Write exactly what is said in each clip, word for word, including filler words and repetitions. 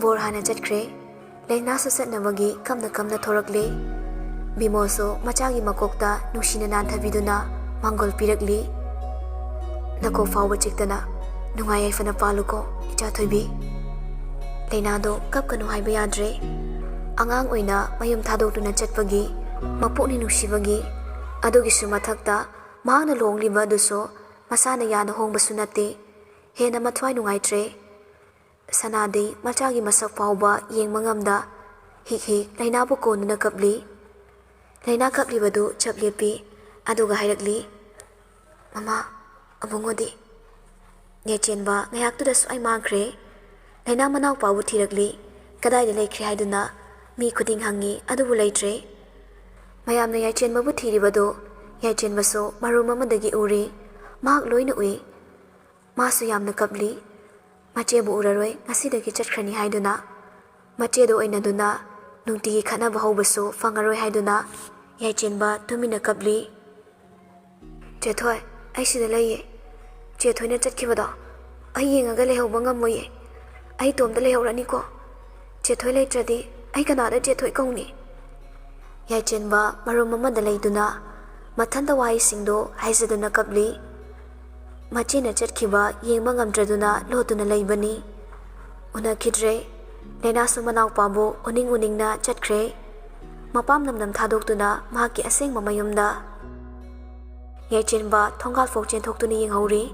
ꯕꯣꯔ ꯍꯥꯟꯅ ꯆꯠꯈ꯭ꯔꯦ꯫ ꯂꯩꯅꯥꯁꯨ ꯆꯠꯅꯕꯒꯤ ꯀꯝꯅ ꯀꯝꯅ ꯊꯣꯔꯛꯂꯤ꯫ ꯕꯤꯃꯣꯜꯁꯨ ꯃꯆꯥꯒꯤ ꯃꯀꯣꯛꯇ ꯅꯨꯡꯁꯤꯅ ꯅꯥꯟꯊꯕꯤꯗꯨꯅ ꯃꯥꯡꯒꯣꯜ ꯄꯤꯔꯛꯂꯤ꯫ "ꯅꯀꯣꯛ ꯐꯥꯎꯕ ꯆꯤꯛꯇꯅ ꯅꯨꯡꯉꯥꯏ ꯌꯥꯏꯐꯅ ꯄꯥꯜꯂꯨꯀꯣ, ꯏꯆꯥ ꯊꯣꯏꯕꯤ꯫ ꯂꯩꯅꯥꯗꯣ ꯀꯞꯀꯅꯨ ꯍꯥꯏꯕ ꯌꯥꯗ꯭ꯔꯦ꯫ ꯑꯉꯥꯡ ꯑꯣꯏꯅ ꯃꯌꯨꯝ ꯊꯥꯗꯣꯛꯇꯨꯅ ꯆꯠꯄꯒꯤ ꯃꯄꯨꯛꯅꯤꯡ ꯅꯨꯡꯁꯤꯕꯒꯤ, ꯑꯗꯨꯒꯤꯁꯨ ꯃꯊꯛꯇ ꯃꯍꯥꯛꯅ ꯂꯨꯍꯣꯡꯂꯤꯕ ꯑꯗꯨꯁꯨ ꯃꯁꯥꯅ ꯌꯥꯅ ꯍꯣꯡꯕꯁꯨ ꯅꯠꯇꯦ꯫ ꯍꯦꯟꯅ ꯃꯊ꯭ꯋꯥꯏ ꯅꯨꯡꯉꯥꯏꯇ꯭ꯔꯦ꯫" ꯁꯅꯥꯗꯤ ꯃꯆꯥꯒꯤ ꯃꯁꯛ ꯐꯥꯎꯕ ꯌꯦꯡꯕ ꯉꯝꯗ ꯍꯤꯛ ꯍꯤꯛ ꯂꯩꯅꯥꯕꯨ ꯀꯣꯟꯗꯨꯅ ꯀꯞꯂꯤ꯫ ꯂꯩꯅꯥ ꯀꯞꯂꯤꯕꯗꯨ ꯆꯞ ꯂꯦꯞꯄꯤ꯫ ꯑꯗꯨꯒ ꯍꯥꯏꯔꯛꯂꯤ, "ꯃꯃꯥ, ꯑꯕꯨꯡꯉꯣꯗꯤ?" ꯌꯥꯏꯆꯦꯟꯕ ꯉꯥꯏꯍꯥꯛꯇꯨꯗ ꯁ꯭ꯋꯥꯏ ꯃꯥꯡꯈ꯭ꯔꯦ꯫ ꯂꯩꯅꯥ ꯃꯅꯥꯎꯄꯥꯕꯨ ꯊꯤꯔꯛꯂꯤ꯫ "ꯀꯗꯥꯏꯗ ꯂꯩꯈ꯭ꯔꯦ?" ꯍꯥꯏꯗꯨꯅ ꯃꯤ ꯈꯨꯗꯤꯡ ꯍꯪꯉꯤ, ꯑꯗꯨꯕꯨ ꯂꯩꯇ꯭ꯔꯦ꯫ ꯃꯌꯥꯝꯅ ꯌꯥꯏꯆꯦꯟꯕꯕꯨ ꯊꯤꯔꯤꯕꯗꯨ ꯌꯥꯏꯆꯦꯟꯕꯁꯨ ꯃꯔꯨꯝ ꯑꯃꯗꯒꯤ ꯎꯔꯤ꯫ ꯃꯍꯥꯛ ꯂꯣꯏꯅ ꯎꯏ꯫ ꯃꯥꯁꯨ ꯌꯥꯝꯅ ꯀꯞꯂꯤ꯫ ꯃꯆꯦꯕꯨ ꯎꯔꯔꯣꯏ, ꯉꯁꯤꯗꯒꯤ ꯆꯠꯈ꯭ꯔꯅꯤ ꯍꯥꯏꯗꯨꯅ꯫ ꯃꯆꯦꯗ ꯑꯣꯏꯅꯗꯨꯅ ꯅꯨꯡꯇꯤꯒꯤ ꯈꯠꯅꯕ ꯍꯧꯕꯁꯨ ꯐꯪꯉꯔꯣꯏ ꯍꯥꯏꯗꯨꯅ ꯌꯥꯏꯆꯦꯟꯕ ꯇꯨꯃꯤꯟꯅ ꯀꯞꯂꯤ꯫ "ꯆꯦꯊꯣꯏ, ꯑꯩ ꯁꯤꯗ ꯂꯩꯌꯦ꯫ ꯆꯦꯊꯣꯏꯅ ꯆꯠꯈꯤꯕꯗꯣ ꯑꯩ ꯌꯦꯡꯉꯒ ꯂꯩꯍꯧꯕ ꯉꯝꯃꯣꯏꯌꯦ꯫ ꯑꯩ ꯏꯇꯣꯝꯇ ꯂꯩꯍꯧꯔꯅꯤꯀꯣ꯫ ꯆꯦꯊꯣꯏ ꯂꯩꯇ꯭ꯔꯗꯤ ꯑꯩ ꯀꯅꯥꯗ ꯆꯦꯊꯣꯏ ꯀꯧꯅꯤ?" ꯌꯥꯏꯆꯦꯟꯕ ꯃꯔꯨꯝ ꯑꯃꯗ ꯂꯩꯗꯨꯅ ꯃꯊꯟꯇ ꯋꯥꯍꯩꯁꯤꯡꯗꯣ ꯍꯥꯏꯖꯗꯨꯅ ꯀꯞꯂꯤ꯫ ꯃꯆꯦꯅ ꯆꯠꯈꯤꯕ ꯌꯦꯡꯕ ꯉꯝꯗ꯭ꯔꯗꯨꯅ ꯂꯣꯠꯇꯨꯅ ꯂꯩꯕꯅꯤ꯫ ꯎꯅꯈꯤꯗ꯭ꯔꯦ꯫ ꯂꯩꯅꯥꯁꯨ ꯃꯅꯥꯎꯄꯥꯕꯨ ꯎꯅꯤꯡ ꯎꯅꯤꯡꯅ ꯆꯠꯈ꯭ꯔꯦ꯫ ꯃꯄꯥꯝ ꯂꯝꯗꯝ ꯊꯥꯗꯣꯛꯇꯨꯅ ꯃꯍꯥꯛꯀꯤ ꯑꯁꯦꯡꯕ ꯃꯌꯨꯝꯗ꯫ ꯌꯥꯏꯆꯦꯟꯕ ꯊꯣꯡꯒꯥꯜ ꯐꯥꯎ ꯆꯦꯟꯊꯣꯛꯇꯨꯅ ꯌꯦꯡꯍꯧꯔꯤ꯫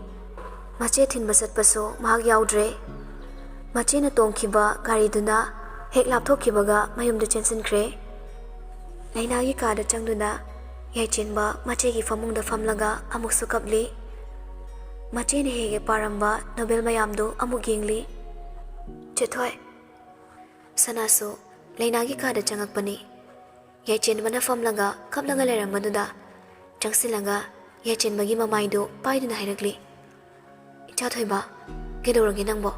ꯃꯆꯦ ꯊꯤꯟꯕ ꯆꯠꯄꯁꯨ ꯃꯍꯥꯛ ꯌꯥꯎꯗ꯭ꯔꯦ꯫ ꯃꯆꯦꯅ ꯇꯣꯡꯈꯤꯕ ꯒꯥꯔꯤꯗꯨꯅ ꯍꯦꯛ ꯂꯥꯞꯊꯣꯛꯈꯤꯕꯒ ꯃꯌꯨꯝꯗ ꯆꯦꯟꯁꯤꯟꯈ꯭ꯔꯦ꯫ ꯂꯩꯅꯥꯒꯤ ꯀꯥꯗ ꯆꯪꯗꯨꯅ ꯌꯥꯏꯆꯦꯟꯕ ꯃꯆꯦꯒꯤ ꯐꯃꯨꯡꯗ ꯐꯝꯂꯒ ꯑꯃꯨꯛꯁꯨ ꯀꯞꯂꯤ꯫ ꯃꯆꯦꯅ ꯍꯦꯛ ꯍꯦꯛ ꯄꯥꯔꯝꯕ ꯅꯣꯕꯦꯜ ꯃꯌꯥꯝꯗꯨ ꯑꯃꯨꯛ ꯌꯦꯡꯂꯤ꯫ "ꯆꯦꯊꯣꯏ꯫" ꯁꯅꯥꯁꯨ ꯂꯩꯅꯥꯒꯤ ꯀꯥꯗ ꯆꯪꯉꯛꯄꯅꯤ꯫ ꯌꯥꯏꯆꯦꯟꯕꯅ ꯐꯝꯂꯒ ꯀꯞꯂꯒ ꯂꯩꯔꯝꯕꯗꯨꯗ ꯆꯪꯁꯤꯜꯂꯒ ꯌꯥꯏꯆꯦꯟꯕꯒꯤ ꯃꯃꯥꯏꯗꯨ ꯄꯥꯏꯗꯨꯅ ꯍꯥꯏꯔꯛꯂꯤ, "ꯏꯆꯥ ꯊꯣꯏꯕ, ꯀꯩꯗꯧꯔꯒꯦ ꯅꯪꯕꯣ?"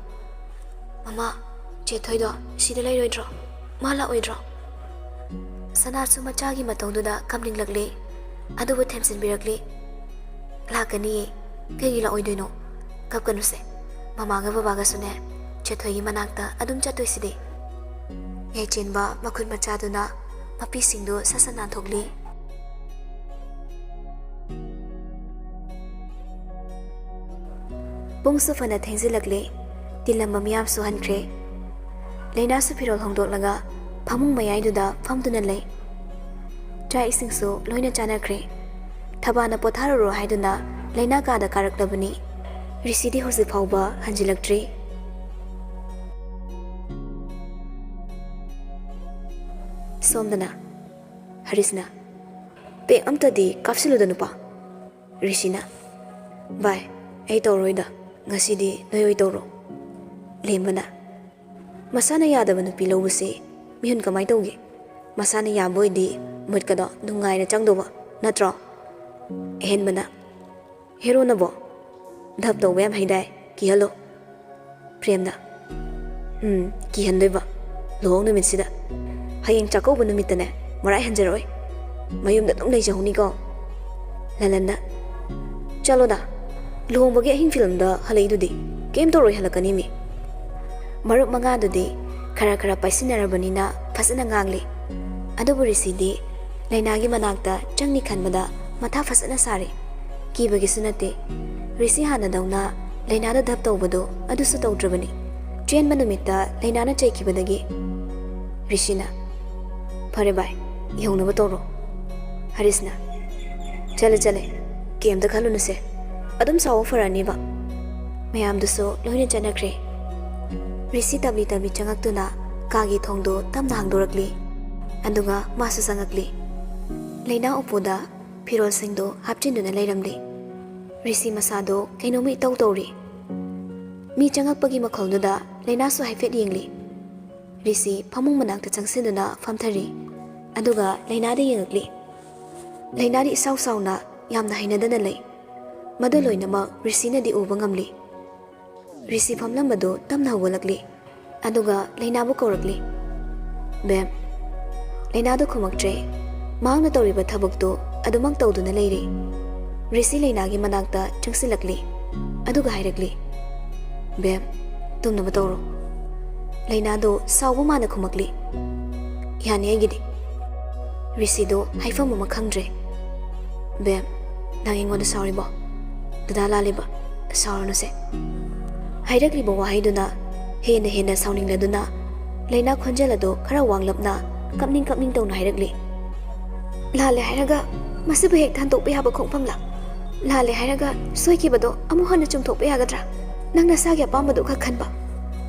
"ꯃꯃꯥ, ꯆꯦꯊꯣꯏꯗꯣ ꯁꯤꯗ ꯂꯩꯔꯣꯏꯗ꯭ꯔꯣ? ꯃꯥ ꯂꯥꯛꯑꯣꯏꯗ꯭ꯔꯣ?" ꯁꯅꯥꯁꯨ ꯃꯆꯥꯒꯤ ꯃꯇꯧꯗꯨꯗ ꯀꯞꯅꯤꯡꯂꯛꯂꯤ꯫ ꯑꯗꯨꯕꯨ ꯊꯦꯝꯖꯤꯟꯕꯤꯔꯛꯂꯤ, "ꯂꯥꯛꯀꯅꯤꯌꯦ, ꯀꯩꯒꯤ ꯂꯥꯛꯑꯣꯏꯗꯣꯏꯅꯣ? ꯀꯞꯀꯅꯨꯁꯦ, ꯃꯃꯥꯒ ꯕꯕꯥꯒꯁꯨꯅꯦ ꯆꯦꯊꯣꯏꯒꯤ ꯃꯅꯥꯛꯇ ꯑꯗꯨꯝ ꯆꯠꯇꯣꯏꯁꯤꯗꯤ꯫ ꯌꯥꯏꯆꯦꯟꯕ ꯃꯈꯨꯠ ꯃꯆꯥꯗꯨꯅ ꯃꯄꯤꯁꯤꯡꯗꯨ ꯁꯠ ꯁꯠ ꯅꯥꯟꯊꯣꯛꯂꯤ꯫ ꯄꯨꯡꯁꯨ ꯐꯅ ꯊꯦꯡꯖꯤꯜꯂꯛꯂꯦ꯫ ꯇꯤꯜꯂꯝꯕ ꯃꯤꯌꯥꯝꯁꯨ ꯍꯟꯈ꯭ꯔꯦ꯫ ꯂꯩꯅꯥꯁꯨ ꯐꯤꯔꯣꯜ ꯍꯣꯡꯗꯣꯛꯂꯒ ꯐꯃꯨꯡ ꯃꯌꯥꯏꯗꯨꯗ ꯐꯝꯗꯨꯅ ꯂꯩ꯫ ꯆꯥꯛ ꯏꯁꯤꯡꯁꯨ ꯂꯣꯏꯅ ꯆꯥꯅꯈ꯭ꯔꯦ꯫ ꯊꯕꯥꯅ ꯄꯣꯊꯥꯔꯨꯔꯣ ꯍꯥꯏꯗꯨꯅ ꯂꯩꯅꯥ ꯀꯥꯗ ꯀꯥꯔꯛꯂꯕꯅꯤ꯫ ꯔꯤꯁꯤꯗꯤ ꯍꯧꯖꯤꯛ ꯐꯥꯎꯕ ꯍꯟꯖꯤꯜꯂꯛꯇ꯭ꯔꯤ꯫ ꯁꯣꯝꯗꯅ ꯍꯔꯤꯁꯅ, "ꯄꯦꯛ ꯑꯝꯇꯗꯤ ꯀꯥꯞꯁꯤꯜꯂꯨꯗ ꯅꯨꯄꯥ꯫" ꯔꯤꯁꯤꯅ, "ꯚꯥꯏ, ꯑꯩ ꯇꯧꯔꯣꯏꯗ, ꯉꯁꯤꯗꯤ ꯅꯣꯏ ꯑꯣꯏ ꯇꯧꯔꯣ꯫" ꯂꯦꯝꯕꯅ, "ꯃꯁꯥꯅ ꯌꯥꯗꯕ ꯅꯨꯄꯤ ꯂꯧꯕꯁꯤ ꯃꯤꯍꯨꯟ ꯀꯃꯥꯏ ꯇꯧꯒꯦ? ꯃꯁꯥꯅ ꯌꯥꯕ ꯑꯣꯏꯗꯤ ꯃꯨꯠꯀꯗꯣ ꯅꯨꯡꯉꯥꯏꯅ ꯆꯪꯗꯧꯕ ꯅꯠꯇ꯭ꯔꯣ?" ꯑꯍꯦꯟꯕꯅ, "ꯍꯦꯔꯣꯅꯕꯣ ꯙꯞ ꯇꯧꯕ ꯌꯥꯝ ꯍꯩꯗꯥꯏ, ꯀꯤꯍꯜꯂꯣ꯫" ꯄ꯭ꯔꯦꯝꯅ, "ꯎꯝ, ꯀꯤꯍꯟꯗꯣꯏꯕ꯫ ꯂꯨꯍꯣꯡ ꯅꯨꯃꯤꯠꯁꯤꯗ꯫ ꯍꯌꯦꯡ ꯆꯥꯛꯀꯧꯕ ꯅꯨꯃꯤꯠꯇꯅꯦ, ꯃꯔꯥꯏ ꯍꯟꯖꯔꯛꯑꯣꯏ꯫ ꯃꯌꯨꯝꯗ ꯑꯗꯨꯝ ꯂꯩꯖꯍꯧꯅꯤꯀꯣ꯫" ꯂꯂꯟꯅ, "ꯆꯠꯂꯣꯗ, ꯂꯨꯍꯣꯡꯕꯒꯤ ꯑꯍꯤꯡ ꯐꯤꯂꯝꯗ ꯍꯜꯂꯛꯏꯗꯨꯗꯤ꯫ ꯀꯩꯝ ꯇꯧꯔꯣꯏ ꯍꯜꯂꯛꯀꯅꯤ ꯃꯤ꯫" ꯃꯔꯨꯞ ꯃꯉꯥꯗꯨꯗꯤ ꯈꯔ ꯈꯔ ꯄꯥꯏꯁꯤꯟꯅꯔꯕꯅꯤꯅ ꯐꯖꯅ ꯉꯥꯡꯂꯤ꯫ ꯑꯗꯨꯕꯨ ꯔꯤꯁꯤꯗꯤ ꯂꯩꯅꯥꯒꯤ ꯃꯅꯥꯛꯇ ꯆꯪꯅꯤ ꯈꯟꯕꯗ ꯃꯊꯥ ꯐꯖꯅ ꯁꯥꯔꯤ꯫ ꯀꯤꯕꯒꯤꯁꯨ ꯅꯠꯇꯦ꯫ ꯔꯤꯁꯤ ꯍꯥꯟꯅꯗꯧꯅ ꯂꯩꯅꯥꯗ ꯙꯞ ꯇꯧꯕꯗꯨ ꯑꯗꯨꯁꯨ ꯇꯧꯗ꯭ꯔꯕꯅꯤ꯫ ꯆꯦꯟꯕ ꯅꯨꯃꯤꯠꯇ ꯂꯩꯅꯥꯅ ꯆꯩꯈꯤꯕꯗꯒꯤ꯫ ꯔꯤꯁꯤꯅ, "ꯐꯔꯦ ꯚꯥꯏ, ꯌꯧꯅꯕ ꯇꯧꯔꯣ꯫" ꯍꯔꯤꯁꯅ, "ꯆꯠꯂꯦ, ꯆꯠꯂꯦ, ꯀꯩꯝꯇ ꯈꯜꯂꯨꯅꯨꯁꯦ꯫ ꯑꯗꯨꯝ ꯁꯥꯎꯕ ꯐꯔꯅꯤꯕ꯫" ꯃꯌꯥꯝꯗꯨꯁꯨ ꯂꯣꯏꯅ ꯆꯠꯅꯈ꯭ꯔꯦ꯫ ꯔꯤꯁꯤ ꯇꯞꯂꯤ ꯇꯞꯂꯤ ꯆꯪꯉꯛꯇꯨꯅ ꯀꯥꯒꯤ ꯊꯣꯡꯗꯨ ꯇꯞꯅ ꯍꯥꯡꯗꯣꯔꯛꯂꯤ꯫ ꯑꯗꯨꯒ ꯃꯥꯁꯨ ꯆꯪꯉꯛꯂꯤ꯫ ꯂꯩꯅꯥ ꯎꯄꯨꯗ ꯐꯤꯔꯣꯜꯁꯤꯡꯗꯨ ꯍꯥꯞꯆꯤꯟꯗꯨꯅ ꯂꯩꯔꯝꯂꯤ꯫ ꯔꯤꯁꯤ ꯃꯁꯥꯗꯣ ꯀꯩꯅꯣꯝꯃ ꯏꯇꯧ ꯇꯧꯔꯤ꯫ ꯃꯤ ꯆꯪꯉꯛꯄꯒꯤ ꯃꯈꯣꯜꯗꯨꯗ ꯂꯩꯅꯥꯁꯨ ꯍꯥꯏꯐꯦꯠ ꯌꯦꯡꯂꯤ꯫ ꯔꯤꯁꯤ ꯐꯃꯨꯡ ꯃꯅꯥꯛꯇ ꯆꯪꯁꯤꯟꯗꯨꯅ ꯐꯝꯊꯔꯤ꯫ ꯑꯗꯨꯒ ꯂꯩꯅꯥꯗ ꯌꯦꯡꯉꯛꯂꯤ꯫ ꯂꯩꯅꯥꯗꯤ ꯏꯁꯥꯎ ꯁꯥꯎꯅ ꯌꯥꯝꯅ ꯍꯩꯅꯗꯅ ꯂꯩ꯫ ꯃꯗꯨ ꯂꯣꯏꯅꯃꯛ ꯔꯤꯁꯤꯅꯗꯤ ꯎꯕ ꯉꯝꯂꯤ꯫ ꯔꯤꯁꯤ ꯐꯝꯂꯝꯕꯗꯨ ꯇꯞꯅ ꯍꯧꯒꯠꯂꯛꯂꯤ꯫ ꯑꯗꯨꯒ ꯂꯩꯅꯥꯕꯨ ꯀꯧꯔꯛꯂꯤ꯫ "ꯕꯦꯝ꯫" ꯂꯩꯅꯥꯗꯨ ꯈꯨꯝꯃꯛꯇ꯭ꯔꯦ꯫ ꯃꯍꯥꯛꯅ ꯇꯧꯔꯤꯕ ꯊꯕꯛꯇꯨ ꯑꯗꯨꯃꯛ ꯇꯧꯗꯨꯅ ꯂꯩꯔꯤ꯫ ꯔꯤꯁꯤ ꯂꯩꯅꯥꯒꯤ ꯃꯅꯥꯛꯇ ꯆꯪꯁꯤꯜꯂꯛꯂꯤ꯫ ꯑꯗꯨꯒ ꯍꯥꯏꯔꯛꯂꯤ, "ꯕꯦꯝ, ꯇꯨꯝꯅꯕ ꯇꯧꯔꯣ꯫ ꯂꯩꯅꯥꯗꯣ ꯁꯥꯎꯕ ꯃꯥꯅ ꯈꯨꯝꯃꯛꯂꯤ꯫ ꯌꯥꯅꯤ ꯑꯩꯒꯤꯗꯤ꯫ ꯔꯤꯁꯤꯗꯣ ꯍꯥꯏꯐꯝ ꯑꯃ ꯈꯪꯗ꯭ꯔꯦ꯫ ꯕꯦꯝ, ꯅꯪ ꯑꯩꯉꯣꯟꯗ ꯁꯥꯎꯔꯤꯕꯣ? ꯗꯗꯥ ꯂꯥꯜꯂꯤꯕ, ꯁꯥꯎꯔꯅꯨꯁꯦ꯫ ꯍꯥꯏꯔꯛꯂꯤꯕ ꯋꯥꯍꯩꯗꯨꯅ ꯍꯦꯟꯅ ꯍꯦꯟꯅ ꯁꯥꯎꯅꯤꯡꯂꯗꯨꯅ ꯂꯩꯅꯥ ꯈꯣꯟꯖꯦꯜ ꯑꯗꯨ ꯈꯔ ꯋꯥꯡꯂꯞꯅ ꯀꯞꯅꯤꯡ ꯀꯞꯅꯤꯡ ꯇꯧꯅ ꯍꯥꯏꯔꯛꯂꯤ꯫ ꯂꯥꯜꯂꯦ ꯍꯥꯏꯔꯒ ꯃꯁꯤꯕꯨ ꯍꯦꯛꯇ ꯍꯟꯗꯣꯛꯄ ꯌꯥꯕ ꯈꯣꯡꯐꯝꯂꯥ? ꯂꯥꯜꯂꯦ ꯍꯥꯏꯔꯒ ꯁꯣꯏꯈꯤꯕꯗꯣ ꯑꯃꯨꯛ ꯍꯟꯅ ꯆꯨꯝꯊꯣꯛꯄ ꯌꯥꯒꯗ꯭ꯔꯥ? ꯅꯪ ꯅꯁꯥꯒꯤ ꯑꯄꯥꯝꯕꯗꯨ ꯈꯛ ꯈꯟꯕ,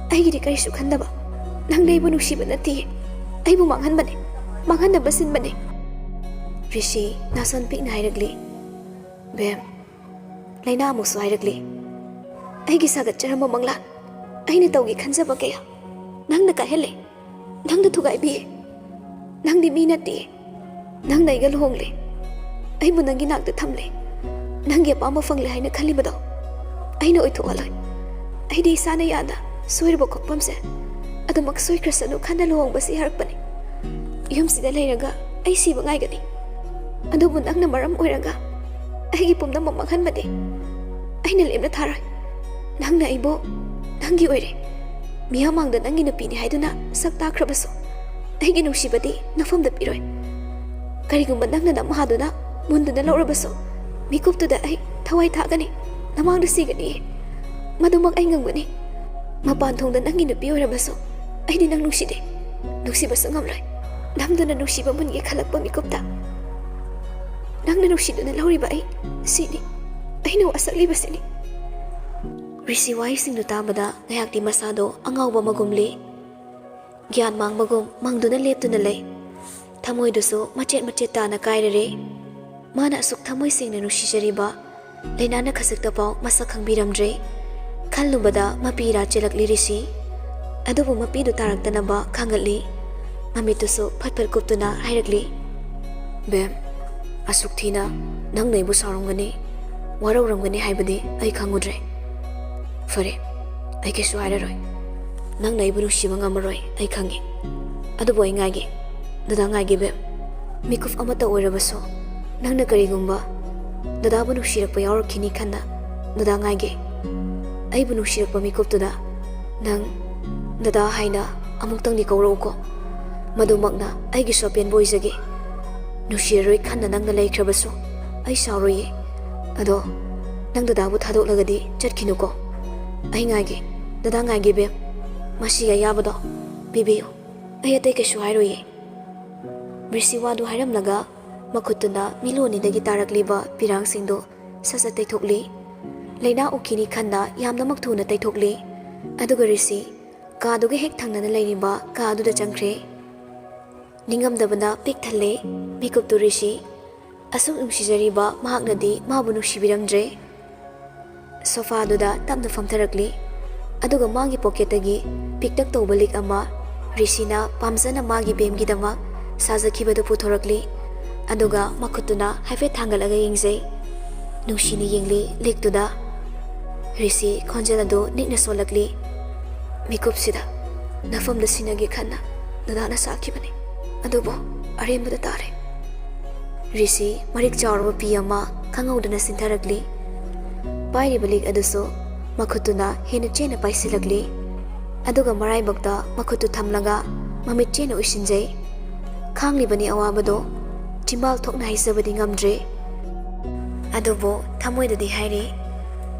ꯑꯩꯒꯤꯗꯤ ꯀꯔꯤꯁꯨ ꯈꯟꯗꯕ꯫ ꯅꯪꯗꯤ ꯑꯩꯕꯨ ꯅꯨꯡꯁꯤꯕ ꯅꯠꯇꯦ, ꯑꯩꯕꯨ ꯃꯥꯡꯍꯟꯕꯅꯦ, ꯃꯥꯡꯍꯟꯅꯕ ꯁꯤꯟꯕꯅꯦ꯫ ꯔꯤꯁꯤ ꯅꯥꯁꯣꯟ ꯄꯤꯛꯅ ꯍꯥꯏꯔꯛꯂꯤ꯫ ꯕꯦꯝ, ꯂꯩꯅꯥ ꯑꯃꯨꯛꯁꯨ ꯍꯥꯏꯔꯛꯂꯤ꯫ ꯑꯩꯒꯤ ꯁꯥꯒꯠꯆꯔꯝꯕ ꯃꯪꯂꯥꯟ, ꯑꯩꯅ ꯇꯧꯒꯦ ꯈꯟꯖꯕ ꯀꯌꯥ ꯅꯪꯅ ꯀꯥꯏꯍꯜꯂꯦ, ꯅꯪꯅ ꯊꯨꯒꯥꯏꯕꯤꯌꯦ꯫ ꯅꯪꯗꯤ ꯃꯤ ꯅꯠꯇꯦ, ꯅꯪꯅ ꯑꯩꯒ ꯂꯨꯍꯣꯡꯂꯦ, ꯑꯩꯕꯨ ꯅꯪꯒꯤ ꯅꯥꯛꯇ ꯊꯝꯂꯦ, ꯅꯪꯒꯤ ꯑꯄꯥꯝꯕ ꯐꯪꯂꯦ ꯍꯥꯏꯅ ꯈꯜꯂꯤꯕꯗꯣ ꯑꯩꯅ ꯑꯣꯏꯊꯣꯛꯍꯜꯂꯣꯏ꯫ ꯑꯩꯗꯤ ꯏꯁꯥꯅ ꯌꯥꯅ ꯁꯣꯏꯔꯨꯕ ꯈꯣꯡꯐꯝꯁꯦ ꯑꯗꯨꯃꯛ ꯁꯣꯏꯈ꯭ꯔꯁꯅꯨ ꯈꯟꯅ ꯂꯨꯍꯣꯡꯕꯁꯤ ꯌꯥꯔꯛꯄꯅꯤ꯫ ꯌꯨꯝꯁꯤꯗ ꯂꯩꯔꯒ ꯑꯩ ꯁꯤꯕ ꯉꯥꯏꯒꯅꯤ, ꯑꯗꯨꯕꯨ ꯅꯪꯅ ꯃꯔꯝ ꯑꯣꯏꯔꯒ ꯑꯩꯒꯤ ꯄꯨꯝꯅꯃꯛ ꯃꯥꯡꯍꯟꯕꯗꯤ ꯑꯩꯅ ꯂꯦꯝꯅ ꯊꯥꯔꯣꯏ꯫ ꯅꯪꯅ ꯑꯩꯕꯨ ꯅꯪꯒꯤ ꯑꯣꯏꯔꯦ, ꯃꯤꯌꯥꯝ ꯃꯥꯡꯗ ꯅꯪꯒꯤ ꯅꯨꯄꯤꯅꯤ ꯍꯥꯏꯗꯨꯅ ꯁꯛ ꯇꯥꯛꯈ꯭ꯔꯕꯁꯨ ꯑꯩꯒꯤ ꯅꯨꯡꯁꯤꯕꯗꯤ ꯅꯐꯝꯗ ꯄꯤꯔꯣꯏ꯫ ꯀꯔꯤꯒꯨꯝꯕ ꯅꯪꯅ ꯅꯝꯍꯥꯗꯨꯅ ꯃꯨꯟꯗꯨꯅ ꯂꯧꯔꯕꯁꯨ ꯃꯤꯀꯨꯞꯇꯨꯗ ꯑꯩ ꯊꯋꯥꯏ ꯊꯥꯒꯅꯤ, ꯅꯃꯥꯡꯗ ꯁꯤꯒꯅꯤ꯫ ꯃꯗꯨꯃꯛ ꯑꯩ ꯉꯝꯒꯅꯤ꯫ ꯃꯄꯥꯟ ꯊꯣꯡꯗ ꯅꯪꯒꯤ ꯅꯨꯄꯤ ꯑꯣꯏꯔꯕꯁꯨ ꯑꯩꯗꯤ ꯅꯪ ꯅꯨꯡꯁꯤꯗꯦ, ꯅꯨꯡꯁꯤꯕꯁꯨ ꯉꯝꯂꯣꯏ꯫ ꯅꯝꯗꯨꯅ ꯅꯨꯡꯁꯤꯕ ꯃꯨꯟꯒꯦ ꯈꯜꯂꯛꯄ ꯃꯤꯀꯨꯞꯇ ꯅꯪꯅ ꯅꯨꯡꯁꯤꯗꯨꯅ ꯂꯧꯔꯤꯕ ꯑꯩ ꯁꯤꯅꯤ, ꯑꯩꯅ ꯋꯥꯁꯛꯂꯤꯕꯁꯤꯅꯤ꯫ ꯔꯤꯁꯤ ꯋꯥꯍꯩꯁꯤꯡꯗꯨ ꯇꯥꯕꯗ ꯉꯥꯏꯍꯥꯛꯇꯤ ꯃꯁꯥꯗꯣ ꯑꯉꯥꯎꯕ ꯑꯃꯒꯨꯝꯂꯤ꯫ ꯒ꯭ꯌꯥꯟ ꯃꯥꯡꯕꯒꯨꯝ ꯃꯪꯗꯨꯅ ꯂꯦꯞꯇꯨꯅ ꯂꯩ꯫ ꯊꯃꯣꯏꯗꯨꯁꯨ ꯃꯆꯦꯠ ꯃꯆꯦꯠ ꯇꯥꯅ ꯀꯥꯏꯔꯔꯦ꯫ ꯃꯥꯅ ꯑꯁꯨꯛ ꯊꯃꯣꯏ ꯁꯦꯡꯅ ꯅꯨꯡꯁꯤꯖꯔꯤꯕ ꯂꯩꯅꯥꯅ ꯈꯖꯤꯛꯇꯐꯥꯎ ꯃꯁꯛ ꯈꯪꯕꯤꯔꯝꯗ꯭ꯔꯦ꯫ ꯈꯜꯂꯨꯕꯗ ꯃꯄꯤ ꯏꯔꯥ ꯆꯦꯜꯂꯛꯂꯤ ꯔꯤꯁꯤ꯫ ꯑꯗꯨꯕꯨ ꯃꯄꯤꯗꯨ ꯇꯥꯔꯛꯇꯅꯕ ꯈꯥꯡꯒꯠꯂꯤ꯫ ꯃꯃꯤꯠꯇꯨꯁꯨ ꯐꯠ ꯐꯠ ꯀꯨꯞꯇꯨꯅ ꯍꯥꯏꯔꯛꯂꯤ, "ꯕꯦꯝ, ꯑꯁꯨꯛ ꯊꯤꯅ ꯅꯪꯅ ꯑꯩꯕꯨ ꯁꯥꯎꯔꯝꯒꯅꯤ, ꯋꯥꯔꯧꯔꯝꯒꯅꯤ ꯍꯥꯏꯕꯗꯤ ꯑꯩ ꯈꯪꯉꯨꯗ꯭ꯔꯦ꯫ ꯐꯔꯦ, ꯑꯩ ꯀꯩꯁꯨ ꯍꯥꯏꯔꯔꯣꯏ꯫ ꯅꯪꯅ ꯑꯩꯕꯨ ꯅꯨꯡꯁꯤꯕ ꯉꯝꯃꯔꯣꯏ, ꯑꯩ ꯈꯪꯉꯤ꯫ ꯑꯗꯨꯕꯨ ꯑꯩ ꯉꯥꯏꯒꯦ, ꯗꯗꯥ ꯉꯥꯏꯒꯦ ꯕꯦꯝ꯫ ꯃꯤꯀꯨꯞ ꯑꯃꯠꯇ ꯑꯣꯏꯔꯕꯁꯨ ꯅꯪꯅ ꯀꯔꯤꯒꯨꯝꯕ ꯗꯗꯥꯕꯨ ꯅꯨꯡꯁꯤꯔꯛꯄ ꯌꯥꯎꯔꯛꯈꯤꯅꯤ ꯈꯟꯅ ꯗꯗꯥ ꯉꯥꯏꯒꯦ꯫ ꯑꯩꯕꯨ ꯅꯨꯡꯁꯤꯔꯛꯄ ꯃꯤꯀꯨꯞꯇꯨꯗ "ꯅꯪ ꯗꯗꯥ ꯍꯥꯏꯅ ꯑꯃꯨꯛꯇꯪꯗꯤ ꯀꯧꯔꯛꯎꯀꯣ꯫ ꯃꯗꯨꯃꯛꯅ ꯑꯩꯒꯤꯁꯨ ꯑꯄꯦꯟꯕ ꯑꯣꯏꯖꯒꯦ꯫ ꯅꯨꯡꯁꯤꯔꯔꯣꯏ ꯈꯟꯅ ꯅꯪꯅ ꯂꯩꯈ꯭ꯔꯕꯁꯨ ꯑꯩ ꯁꯥꯎꯔꯣꯏꯌꯦ꯫ ꯑꯗꯣ ꯅꯪ ꯗꯗꯥꯕꯨ ꯊꯥꯗꯣꯛꯂꯒꯗꯤ ꯆꯠꯈꯤꯅꯨꯀꯣ꯫ ꯑꯩ ꯉꯥꯏꯒꯦ, ꯗꯗꯥ ꯉꯥꯏꯒꯦ ꯕꯦꯝ꯫ ꯃꯁꯤꯒꯤ ꯑꯌꯥꯕꯗꯣ ꯄꯤꯕꯤꯌꯨ꯫ ꯑꯩ ꯑꯇꯩ ꯀꯩꯁꯨ ꯍꯥꯏꯔꯣꯏꯌꯦ꯫" ꯔꯤꯁꯤ ꯋꯥꯗꯨ ꯍꯥꯏꯔꯝꯂꯒ ꯃꯈꯨꯠꯇꯨꯅ ꯃꯤꯂꯣꯟꯅꯤꯗꯒꯤ ꯇꯥꯔꯛꯂꯤꯕ ꯄꯤꯔꯥꯡꯁꯤꯡꯗꯨ ꯁꯠ ꯁꯠ ꯇꯩꯊꯣꯛꯂꯤ꯫ ꯂꯩꯅꯥ ꯎꯈꯤꯅꯤ ꯈꯟꯅ ꯌꯥꯝꯅꯃꯛ ꯊꯨꯅ ꯇꯩꯊꯣꯛꯂꯤ꯫ ꯑꯗꯨꯒ ꯔꯤꯁꯤ ꯀꯥꯗꯨꯒ ꯍꯦꯛ ꯊꯪꯅꯅ ꯂꯩꯔꯤꯕ ꯀꯥ ꯑꯗꯨꯗ ꯆꯪꯈ꯭ꯔꯦ꯫ ꯅꯤꯡꯉꯝꯗꯕꯅ ꯄꯤꯛ ꯊꯜꯂꯦ ꯃꯤꯀꯨꯞꯇꯨ ꯔꯤꯁꯤ꯫ ꯑꯁꯨꯛ ꯅꯨꯡꯁꯤꯖꯔꯤꯕ ꯃꯍꯥꯛꯅꯗꯤ ꯃꯥꯕꯨ ꯅꯨꯡꯁꯤꯕꯤꯔꯝꯗ꯭ꯔꯦ꯫ ꯁꯣꯐꯥꯗꯨꯗ ꯇꯞꯅ ꯐꯝꯊꯔꯛꯂꯤ꯫ ꯑꯗꯨꯒ ꯃꯥꯒꯤ ꯄꯣꯀꯦꯠꯇꯒꯤ ꯄꯤꯛꯇꯛ ꯇꯧꯕ ꯂꯤꯛ ꯑꯃ ꯔꯤꯁꯤꯅ ꯄꯥꯝꯖꯅ ꯃꯥꯒꯤ ꯕꯦꯝꯒꯤꯗꯃꯛ ꯁꯥꯖꯈꯤꯕꯗꯨ ꯄꯨꯊꯣꯔꯛꯂꯤ꯫ ꯑꯗꯨꯒ ꯃꯈꯨꯠꯇꯨꯅ ꯍꯥꯏꯐꯦꯠ ꯊꯥꯡꯒꯠꯂꯒ ꯌꯦꯡꯖꯩ꯫ ꯅꯨꯡꯁꯤꯅ ꯌꯦꯡꯂꯤ ꯂꯤꯛꯇꯨꯗ꯫ ꯔꯤꯁꯤ ꯈꯣꯟꯖꯦꯜ ꯑꯗꯨ ꯅꯤꯛꯅ ꯁꯣꯜꯂꯛꯂꯤ꯫ ꯃꯤꯀꯨꯞꯁꯤꯗ ꯅꯐꯝꯗ ꯁꯤꯟꯅꯒꯦ ꯈꯟꯅ ꯗꯗꯥꯅ ꯁꯥꯈꯤꯕꯅꯤ꯫ ꯑꯗꯨꯕꯨ ꯑꯔꯦꯝꯕꯗ ꯇꯥꯔꯦ꯫ ꯔꯤꯁꯤ ꯃꯔꯤꯛ ꯆꯥꯎꯔꯕ ꯄꯤ ꯑꯃ ꯈꯪꯍꯧꯗꯅ ꯁꯤꯟꯊꯔꯛꯂꯤ꯫ ꯄꯥꯏꯔꯤꯕ ꯂꯤꯛ ꯑꯗꯨꯁꯨ ꯃꯈꯨꯠꯇꯨꯅ ꯍꯦꯟꯅ ꯆꯦꯠꯅ ꯄꯥꯏꯁꯤꯜꯂꯛꯂꯤ꯫ ꯑꯗꯨꯒ ꯃꯔꯥꯏꯕꯛꯇ ꯃꯈꯨꯠꯇꯨ ꯊꯝꯂꯒ ꯃꯃꯤꯠ ꯆꯦꯠꯅ ꯎꯏꯁꯤꯟꯖꯩ꯫ ꯈꯥꯡꯂꯤꯕꯅꯤ ꯑꯋꯥꯕꯗꯣ, ꯆꯤꯝꯕꯥꯜ ꯊꯣꯛꯅ ꯍꯥꯏꯖꯕꯗꯤ ꯉꯝꯗ꯭ꯔꯦ꯫ ꯑꯗꯨꯕꯨ ꯊꯃꯣꯏꯗꯗꯤ ꯍꯥꯏꯔꯤ,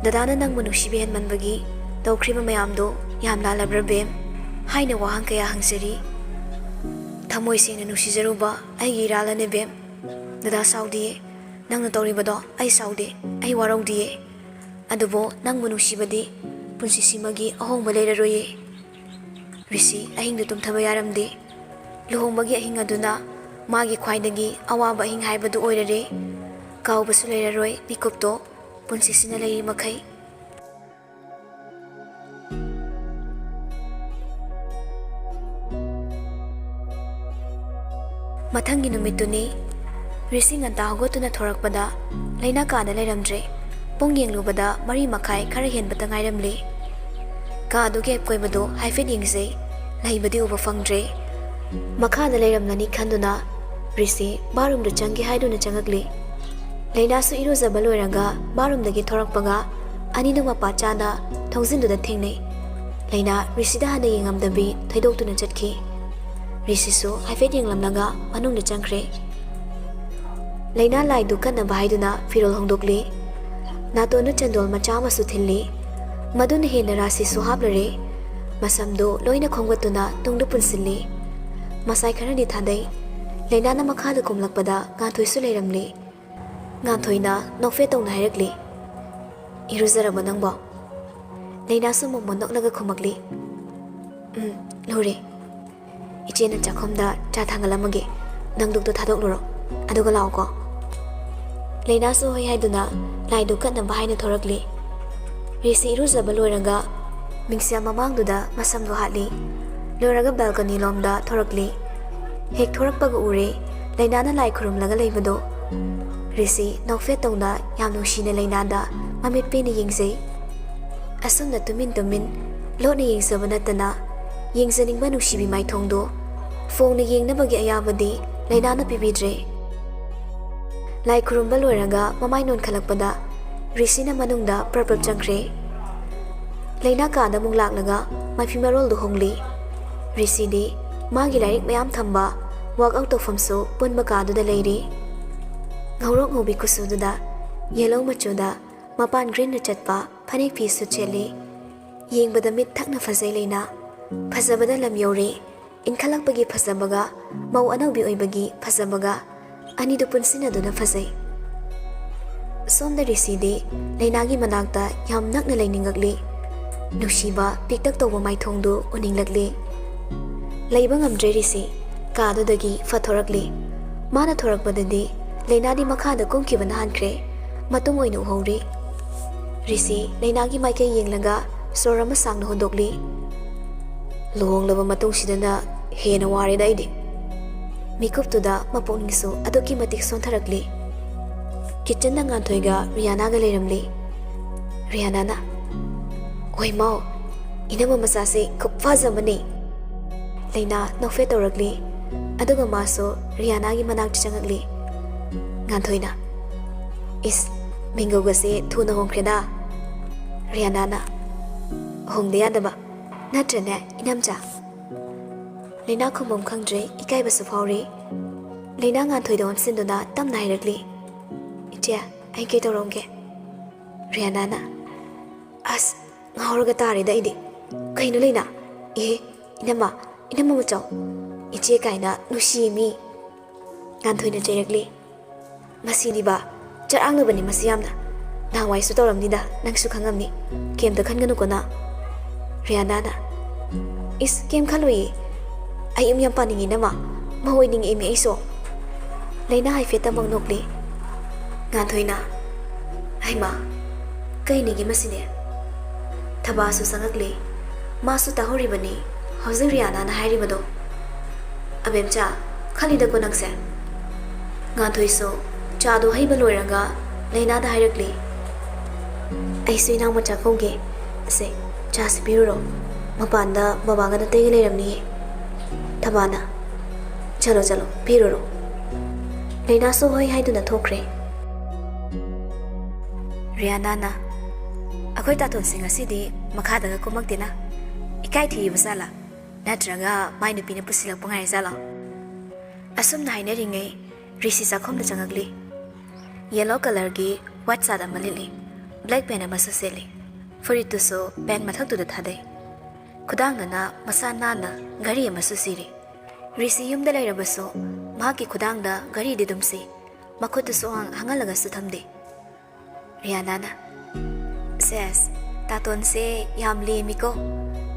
"ꯗꯗꯥꯅ ꯅꯪꯕꯨ ꯅꯨꯡꯁꯤꯕ ꯍꯦꯟꯃꯟꯕꯒꯤ ꯇꯧꯈ꯭ꯔꯤꯕ ꯃꯌꯥꯝꯗꯣ ꯌꯥꯝ ꯂꯥꯜꯂꯕ꯭ꯔꯥ ꯕꯦꯝ?" ꯍꯥꯏꯅ ꯋꯥꯍꯪ ꯀꯌꯥ ꯍꯪꯖꯔꯤ꯫ ꯊꯃꯣꯏ ꯁꯦꯡꯅ ꯅꯨꯡꯁꯤꯖꯔꯨꯕ ꯑꯩꯒꯤ ꯏꯔꯥꯜꯂꯅꯦ ꯕꯦꯝ꯫ ꯗꯗꯥ ꯁꯥꯎꯗꯤꯌꯦ꯫ ꯅꯪꯅ ꯇꯧꯔꯤꯕꯗꯣ ꯑꯩ ꯁꯥꯎꯗꯦ, ꯑꯩ ꯋꯥꯔꯧꯗꯤꯌꯦ꯫ ꯑꯗꯨꯕꯨ ꯅꯪꯕꯨ ꯅꯨꯡꯁꯤꯕꯗꯤ ꯄꯨꯟꯁꯤꯁꯤꯃꯒꯤ ꯑꯍꯣꯡꯕ ꯂꯩꯔꯔꯣꯏꯌꯦ꯫ ꯔꯤꯁꯤ ꯑꯍꯤꯡꯗꯨ ꯇꯨꯝꯊꯕ ꯌꯥꯔꯝꯗꯦ꯫ ꯂꯨꯍꯣꯡꯕꯒꯤ ꯑꯍꯤꯡ ꯑꯗꯨꯅ ꯃꯥꯒꯤ ꯈ꯭ꯋꯥꯏꯗꯒꯤ ꯑꯋꯥꯕ ꯑꯍꯤꯡ ꯍꯥꯏꯕꯗꯨ ꯑꯣꯏꯔꯔꯦ꯫ ꯀꯥꯎꯕꯁꯨ ꯂꯩꯔꯔꯣꯏ ꯃꯤꯀꯨꯞꯇꯣ ꯄꯨꯟꯁꯤꯁꯤꯅ ꯂꯩꯔꯤ ꯃꯈꯩ꯫ ꯃꯊꯪꯒꯤ ꯅꯨꯃꯤꯠꯇꯨꯅꯤ꯫ ꯔꯤꯁꯤ ꯉꯟꯇꯥ ꯍꯧꯒꯠꯇꯨꯅ ꯊꯣꯔꯛꯄꯗ ꯂꯩꯅꯥ ꯀꯥꯗ ꯂꯩꯔꯝꯗ꯭ꯔꯦ꯫ ꯄꯨꯡ ꯌꯦꯡꯂꯨꯕꯗ ꯃꯔꯤ ꯃꯈꯥꯏ ꯈꯔ ꯍꯦꯟꯕꯇ ꯉꯥꯏꯔꯝꯂꯤ꯫ ꯀꯥ ꯑꯗꯨꯒꯤ ꯑꯀꯣꯏꯕꯗꯨ ꯍꯥꯏꯐꯦꯠ ꯌꯦꯡꯖꯩ, ꯂꯩꯕꯗꯤ ꯎꯕ ꯐꯪꯗ꯭ꯔꯦ꯫ ꯃꯈꯥꯗ ꯂꯩꯔꯝꯂꯅꯤ ꯈꯟꯗꯨꯅ ꯔꯤꯁꯤ ꯕꯥꯔꯨꯝꯗ ꯆꯪꯒꯦ ꯍꯥꯏꯗꯨꯅ ꯆꯪꯉꯛꯂꯤ꯫ ꯂꯩꯅꯥꯁꯨ ꯏꯔꯨꯖꯕ ꯂꯣꯏꯔꯒ ꯕꯥꯔꯨꯝꯗꯒꯤ ꯊꯣꯔꯛꯄꯒ ꯑꯅꯤꯗꯨ ꯃꯄꯥ ꯆꯥꯅ ꯊꯣꯡꯖꯤꯟꯗꯨꯗ ꯊꯦꯡꯅꯩ꯫ ꯂꯩꯅꯥ ꯔꯤꯁꯤꯗ ꯍꯥꯟꯅ ꯌꯦꯡꯉꯝꯗꯕꯤ ꯊꯩꯗꯣꯛꯇꯨꯅ ꯆꯠꯈꯤ꯫ ꯔꯤꯁꯤꯁꯨ ꯍꯥꯏꯐꯦꯠ ꯌꯦꯡꯂꯝꯂꯒ ꯃꯅꯨꯡꯗ ꯆꯪꯈ꯭ꯔꯦ꯫ ꯂꯩꯅꯥ ꯂꯥꯏꯗꯨ ꯀꯠꯅꯕ ꯍꯥꯏꯗꯨꯅ ꯐꯤꯔꯣꯜ ꯍꯣꯡꯗꯣꯛꯂꯤ꯫ ꯅꯥꯇꯣꯟꯗ ꯆꯟꯗꯣꯜ ꯃꯆꯥ ꯑꯃꯁꯨ ꯊꯤꯜꯂꯤ꯫ ꯃꯗꯨꯅ ꯍꯦꯟꯅ ꯔꯥꯁꯤꯁꯨ ꯍꯥꯞꯂꯔꯦ꯫ ꯃꯁꯝꯗꯨ ꯂꯣꯏꯅ ꯈꯣꯝꯒꯠꯇꯨꯅ ꯇꯨꯡꯗ ꯄꯨꯟꯁꯤꯜꯂꯤ꯫ ꯃꯁꯥꯏ ꯈꯔꯗꯤ ꯊꯥꯗꯩ꯫ ꯂꯩꯅꯥꯅ ꯃꯈꯥꯗ ꯀꯨꯝꯂꯛꯄꯗ ꯉꯥꯟꯊꯣꯏꯁꯨ ꯂꯩꯔꯝꯂꯤ꯫ ꯉꯥꯟꯊꯣꯏꯅ ꯅꯣꯛꯐꯦꯠ ꯇꯧꯅ ꯍꯥꯏꯔꯛꯂꯤ, "ꯏꯔꯨꯖꯔꯕꯣ ꯅꯪꯕꯣ?" ꯂꯩꯅꯥꯁꯨ ꯃꯣꯃꯣꯟ ꯅꯣꯛꯂꯒ ꯈꯨꯝꯃꯛꯂꯤ, "ꯎꯝ, ꯂꯨꯔꯦ꯫ ꯏꯆꯦꯅ ꯆꯥꯛꯈꯨꯝꯗ ꯆꯥ ꯊꯥꯡꯒꯠꯂꯝꯃꯒꯦ꯫ ꯅꯪ ꯗꯨꯛꯇꯣ ꯊꯥꯗꯣꯛꯂꯨꯔꯣ꯫ ꯑꯗꯨꯒ ꯂꯥꯛꯑꯣꯀꯣ꯫" ꯂꯩꯅꯥꯁꯨ ꯍꯣꯏ ꯍꯥꯏꯗꯨꯅ ꯂꯥꯏꯗꯨ ꯀꯠꯅꯕ ꯍꯥꯏꯅ ꯊꯣꯔꯛꯂꯤ꯫ ꯔꯤꯁꯤ ꯏꯔꯨꯖꯕ ꯂꯣꯏꯔꯒ ꯃꯤꯡꯁꯦꯜ ꯃꯃꯥꯡꯗꯨꯗ ꯃꯁꯝꯗꯨ ꯍꯥꯠꯂꯤ꯫ ꯂꯣꯏꯔꯒ ꯕꯦꯜꯀꯣꯅꯤ ꯂꯣꯝꯗ ꯊꯣꯔꯛꯂꯤ꯫ ꯍꯦꯛ ꯊꯣꯔꯛꯄꯒ ꯎꯔꯦ, ꯂꯩꯅꯥꯅ ꯂꯥꯏ ꯈꯨꯔꯨꯝꯂꯒ ꯂꯩꯕꯗꯣ꯫ ꯔꯤꯁꯤ ꯅꯣꯛꯐꯦꯠ ꯇꯧꯅ ꯌꯥꯝ ꯅꯨꯡꯁꯤꯅ ꯂꯩꯅꯥꯗ ꯃꯃꯤꯠ ꯄꯦꯟꯅ ꯌꯦꯡꯖꯩ꯫ ꯑꯁꯨꯝꯅ ꯇꯨꯃꯤꯟ ꯇꯨꯃꯤꯟ ꯂꯣꯠꯅ ꯌꯦꯡꯖꯕ ꯅꯠꯇꯅ ꯌꯦꯡꯖꯅꯤꯡꯕ ꯅꯨꯡꯁꯤꯕꯤ ꯃꯥꯏꯊꯣꯡꯗꯣ ꯐꯣꯡꯅ ꯌꯦꯡꯅꯕꯒꯤ ꯑꯌꯥꯕꯗꯤ ꯂꯩꯅꯥꯅ ꯄꯤꯕꯤꯗ꯭ꯔꯦ꯫ ꯂꯥꯏ ꯈꯨꯔꯨꯝꯕ ꯂꯣꯏꯔꯒ ꯃꯃꯥꯏ ꯅꯣꯟꯈꯠꯂꯛꯄꯗ ꯔꯤꯁꯤꯅ ꯃꯅꯨꯡꯗ ꯄ꯭ꯔꯞ ꯄ꯭ꯔꯞ ꯆꯪꯈ꯭ꯔꯦ꯫ ꯂꯩꯅꯥ ꯀꯥꯗ ꯑꯃꯨꯛ ꯂꯥꯛꯂꯒ ꯃꯐꯤ ꯃꯔꯣꯜꯗꯨ ꯍꯣꯡꯂꯤ꯫ ꯔꯤꯁꯤꯗꯤ ꯃꯥꯒꯤ ꯂꯥꯏꯔꯤꯛ ꯃꯌꯥꯝ ꯊꯝꯕ ꯋꯥꯛ ꯑꯥꯎꯠ ꯇꯧꯐꯝꯁꯨ ꯄꯨꯟꯕ ꯀꯥꯗꯨꯗ ꯂꯩꯔꯤ꯫ ꯉꯧꯔꯣꯛ ꯉꯧꯕꯤ ꯀꯨꯆꯨꯗꯨꯗ ꯌꯦꯂꯣ ꯃꯆꯨꯗ ꯃꯄꯥꯟ ꯒ꯭ꯔꯤꯟꯅ ꯆꯠꯄ ꯐꯅꯦꯛ ꯐꯤꯁꯨ ꯁꯦꯠꯂꯤ꯫ ꯌꯦꯡꯕꯗ ꯃꯤꯠ ꯊꯛꯅ ꯐꯖꯩ ꯂꯩꯅꯥ꯫ ꯐꯖꯕꯗ ꯂꯝ ꯌꯧꯔꯦ꯫ ꯏꯟꯈꯠꯂꯛꯄꯒꯤ ꯐꯖꯕꯒ ꯃꯧ ꯑꯅꯧꯕꯤ ꯑꯣꯏꯕꯒꯤ ꯐꯖꯕꯒ ꯑꯅꯤꯗꯨ ꯄꯨꯟꯁꯤꯟꯅꯗꯨꯅ ꯐꯖꯩ꯫ ꯁꯣꯝꯗ ꯔꯤꯁꯤꯗꯤ ꯂꯩꯅꯥꯒꯤ ꯃꯅꯥꯛꯇ ꯌꯥꯝ ꯅꯛꯅ ꯂꯩꯅꯤꯡꯉꯛꯂꯤ꯫ ꯅꯨꯡꯁꯤꯕ ꯄꯤꯛꯇꯛ ꯇꯧꯕ ꯃꯥꯏꯊꯣꯡꯗꯨ ꯎꯅꯤꯡꯂꯛꯂꯤ꯫ ꯂꯩꯕ ꯉꯝꯗ꯭ꯔꯦ ꯔꯤꯁꯤ꯫ ꯀꯥꯗꯨꯗꯒꯤ ꯐꯠꯊꯣꯔꯛꯂꯤ꯫ ꯃꯥꯅ ꯊꯣꯔꯛꯄꯗꯗꯤ ꯂꯩꯅꯥꯗꯤ ꯃꯈꯥꯗ ꯀꯨꯝꯈꯤꯕꯅ ꯍꯥꯟꯈ꯭ꯔꯦ꯫ ꯃꯇꯨꯡ ꯑꯣꯏꯅ ꯎꯍꯧꯔꯤ꯫ ꯔꯤꯁꯤ ꯂꯩꯅꯥꯒꯤ ꯃꯥꯏꯀꯩ ꯌꯦꯡꯂꯒ ꯁꯣꯔ ꯑꯃ ꯁꯥꯡꯅ ꯍꯣꯟꯗꯣꯛꯂꯤ꯫ "ꯂꯨꯍꯣꯡꯂꯕ ꯃꯇꯨꯡꯁꯤꯗꯅ ꯍꯦꯟꯅ ꯋꯥꯔꯦꯗ ꯑꯩꯗꯤ꯫" ꯃꯤꯀꯨꯞꯇꯨꯗ ꯃꯄꯨꯛꯅꯤꯡꯁꯨ ꯑꯗꯨꯛꯀꯤ ꯃꯇꯤꯛ ꯁꯣꯟꯊꯔꯛꯂꯤ꯫ ꯀꯤꯠꯆꯟꯗ ꯉꯥꯟꯊꯣꯏꯒ ꯔꯤꯌꯥꯅꯥꯒ ꯂꯩꯔꯝꯂꯤ꯫ ꯔꯤꯌꯥꯅꯥꯅ, "ꯍꯣꯏ ꯃꯥꯎ, ꯏꯅꯝꯃ ꯃꯆꯥꯁꯦ ꯈꯨꯐꯖ ꯑꯃꯅꯤ꯫" ꯂꯩꯅꯥ ꯅꯣꯛꯐꯦꯠ ꯇꯧꯔꯛꯂꯤ꯫ ꯑꯗꯨꯒ ꯃꯥꯁꯨ ꯔꯤꯌꯥꯅꯥꯒꯤ ꯃꯅꯥꯛꯇ ꯆꯪꯉꯛꯂꯤ꯫ ꯉꯥꯟꯊꯣꯏꯅ, "ꯏꯁ, ꯃꯤꯡꯒꯧꯒꯁꯦ ꯊꯨꯅ ꯍꯣꯡꯈ꯭ꯔꯦꯗ꯫" ꯔꯤꯌꯥꯅꯥꯅ, "ꯍꯣꯡꯗ ꯌꯥꯗꯕ, ꯅꯠꯇ꯭ꯔꯅꯦ, ꯏꯅꯝꯆꯥ? ꯂꯩꯅꯥ ꯈꯨꯝꯕꯝ ꯈꯪꯗ꯭ꯔꯦ, ꯏꯀꯥꯏꯕꯁꯨ ꯐꯥꯎꯔꯦ꯫ ꯂꯩꯅꯥ ꯉꯥꯟꯊꯣꯏꯗ ꯑꯣꯟꯁꯤꯟꯗꯨꯅ ꯇꯞꯅ ꯍꯥꯏꯔꯛꯂꯤ, "ꯏꯆꯦ, ꯑꯩ ꯀꯩꯗꯧꯔꯝꯒꯦ?" ꯔꯤꯌꯥꯅꯥꯅ, "ꯑꯁ, ꯉꯥꯎꯔꯒ ꯇꯥꯔꯦꯗ ꯑꯩꯗꯤ꯫ ꯀꯩꯅꯣ ꯂꯩꯅꯥ? ꯑꯦ, ꯏꯅꯝꯃ, ꯏꯅꯝꯃ ꯃꯆꯧ, ꯏꯆꯦ ꯀꯥꯏꯅ ꯅꯨꯡꯁꯤꯌꯦ ꯃꯤ!" ꯉꯥꯟꯊꯣꯏꯅ ꯆꯩꯔꯛꯂꯤ, "ꯃꯁꯤꯗꯤꯕ, ꯆꯔꯥꯡꯅꯕꯅꯤ ꯃꯁꯤ ꯌꯥꯝꯅ꯫ ꯅꯍꯥꯟꯋꯥꯏꯁꯨ ꯇꯧꯔꯝꯅꯤꯗ, ꯅꯪꯁꯨ ꯈꯪꯉꯝꯅꯤ꯫ ꯀꯩꯝꯇ ꯈꯟꯒꯅꯨꯀꯣ ꯅꯪ꯫" ꯔꯤꯌꯥꯅꯥꯅ, "ꯏꯁ, ꯀꯩꯝ ꯈꯜꯂꯣꯏꯌꯦ꯫ ꯑꯩ ꯌꯨꯝ ꯌꯥꯝ ꯄꯥꯅꯤꯡꯉꯤ ꯏꯅꯝꯃ, ꯃꯧ ꯑꯣꯏꯅꯤꯡꯉꯛꯑꯦꯃꯤ ꯑꯩꯁꯨ꯫" ꯂꯩꯅꯥ ꯍꯥꯏꯐꯦꯠꯇꯃꯛ ꯅꯣꯛꯂꯤ꯫ ꯉꯥꯟꯊꯣꯏꯅ, "ꯍꯩꯃꯥ, ꯀꯩꯅꯤꯒꯦ ꯃꯁꯤꯗꯤ?" ꯊꯕꯥꯁꯨ ꯆꯪꯉꯛꯂꯤ꯫ ꯃꯥꯁꯨ ꯇꯥꯍꯧꯔꯤꯕꯅꯤ ꯍꯧꯖꯤꯛ ꯔꯤꯌꯥꯅꯥꯅ ꯍꯥꯏꯔꯤꯕꯗꯣ꯫ "ꯑꯕꯦꯝꯆꯥ, ꯈꯜꯂꯤꯗꯀꯣ ꯅꯪꯁꯦ?" ꯉꯥꯟꯊꯣꯏꯁꯨ ꯆꯥꯗꯣ ꯍꯩꯕ ꯂꯣꯏꯔꯒ ꯂꯩꯅꯥꯗ ꯍꯥꯏꯔꯛꯂꯤ, "ꯑꯩꯁꯨ ꯏꯅꯥꯎ ꯃꯆꯥ ꯀꯧꯒꯦ꯫ ꯁꯦ, ꯆꯥꯁꯤ ꯄꯤꯔꯨꯔꯣ꯫ ꯃꯄꯥꯟꯗ ꯕꯕꯥꯒ ꯅꯇꯩꯒ ꯂꯩꯔꯝꯅꯤꯌꯦ꯫" ꯊꯕꯥꯅ, "ꯆꯠꯂꯣ, ꯆꯠꯂꯣ, ꯄꯤꯔꯨꯔꯣ꯫" ꯂꯩꯅꯥꯁꯨ ꯍꯣꯏ ꯍꯥꯏꯗꯨꯅ ꯊꯣꯛꯈ꯭ꯔꯦ꯫ ꯔꯤꯌꯥꯅꯥꯅ, "ꯑꯩꯈꯣꯏ ꯇꯥꯇꯣꯟꯁꯤꯡ ꯑꯁꯤꯗꯤ ꯃꯈꯥꯗꯒ ꯀꯨꯝꯃꯛꯇꯦꯅ꯫ ꯏꯀꯥꯏ ꯊꯤꯔꯤꯕ ꯖꯥꯠꯂꯥ? ꯅꯠꯇ꯭ꯔꯒ ꯃꯥꯏ ꯅꯨꯄꯤꯅ ꯄꯨꯁꯤꯜꯂꯛꯄ ꯉꯥꯏꯔꯖꯥꯠꯂꯣ?" ꯑꯁꯨꯝꯅ ꯍꯥꯏꯅꯔꯤꯉꯩ, ꯔꯤꯁꯤ ꯆꯥꯛꯈꯨꯝꯗ ꯆꯪꯉꯛꯂꯤ꯫ ꯌꯦꯂꯣ ꯀꯂꯔꯒꯤ ꯋꯥꯏꯠ ꯁꯥꯔꯠ ꯑꯃ ꯂꯤꯠꯂꯤ꯫ ꯕ꯭ꯂꯦꯛ ꯄꯦꯟ ꯑꯃꯁꯨ ꯁꯦꯠꯂꯤ꯫ ꯐꯨꯔꯤꯠꯇꯨꯁꯨ ꯄꯦꯟ ꯃꯊꯛꯇꯨꯗ ꯊꯥꯗꯩ꯫ ꯈꯨꯗꯥꯡꯗꯅ ꯃꯁꯥ ꯅꯥꯟꯅ ꯘꯔꯤ ꯑꯃꯁꯨ ꯁꯤꯔꯤ꯫ ꯔꯤꯁꯤ ꯌꯨꯝꯗ ꯂꯩꯔꯕꯁꯨ ꯃꯍꯥꯛꯀꯤ ꯈꯨꯗꯥꯡꯗ ꯘꯔꯤꯗꯤ ꯑꯗꯨꯝ ꯁꯤ꯫ ꯃꯈꯨꯠꯇꯨꯁꯨ ꯍꯥꯡ-, ꯍꯥꯡꯍꯜꯂꯒꯁꯨ ꯊꯝꯗꯦ꯫ ꯔꯤꯌꯥꯅꯥꯅ, "ꯁꯦꯁ, ꯇꯥꯇꯣꯟꯁꯦ ꯌꯥꯝ ꯂꯦꯝꯃꯤꯀꯣ,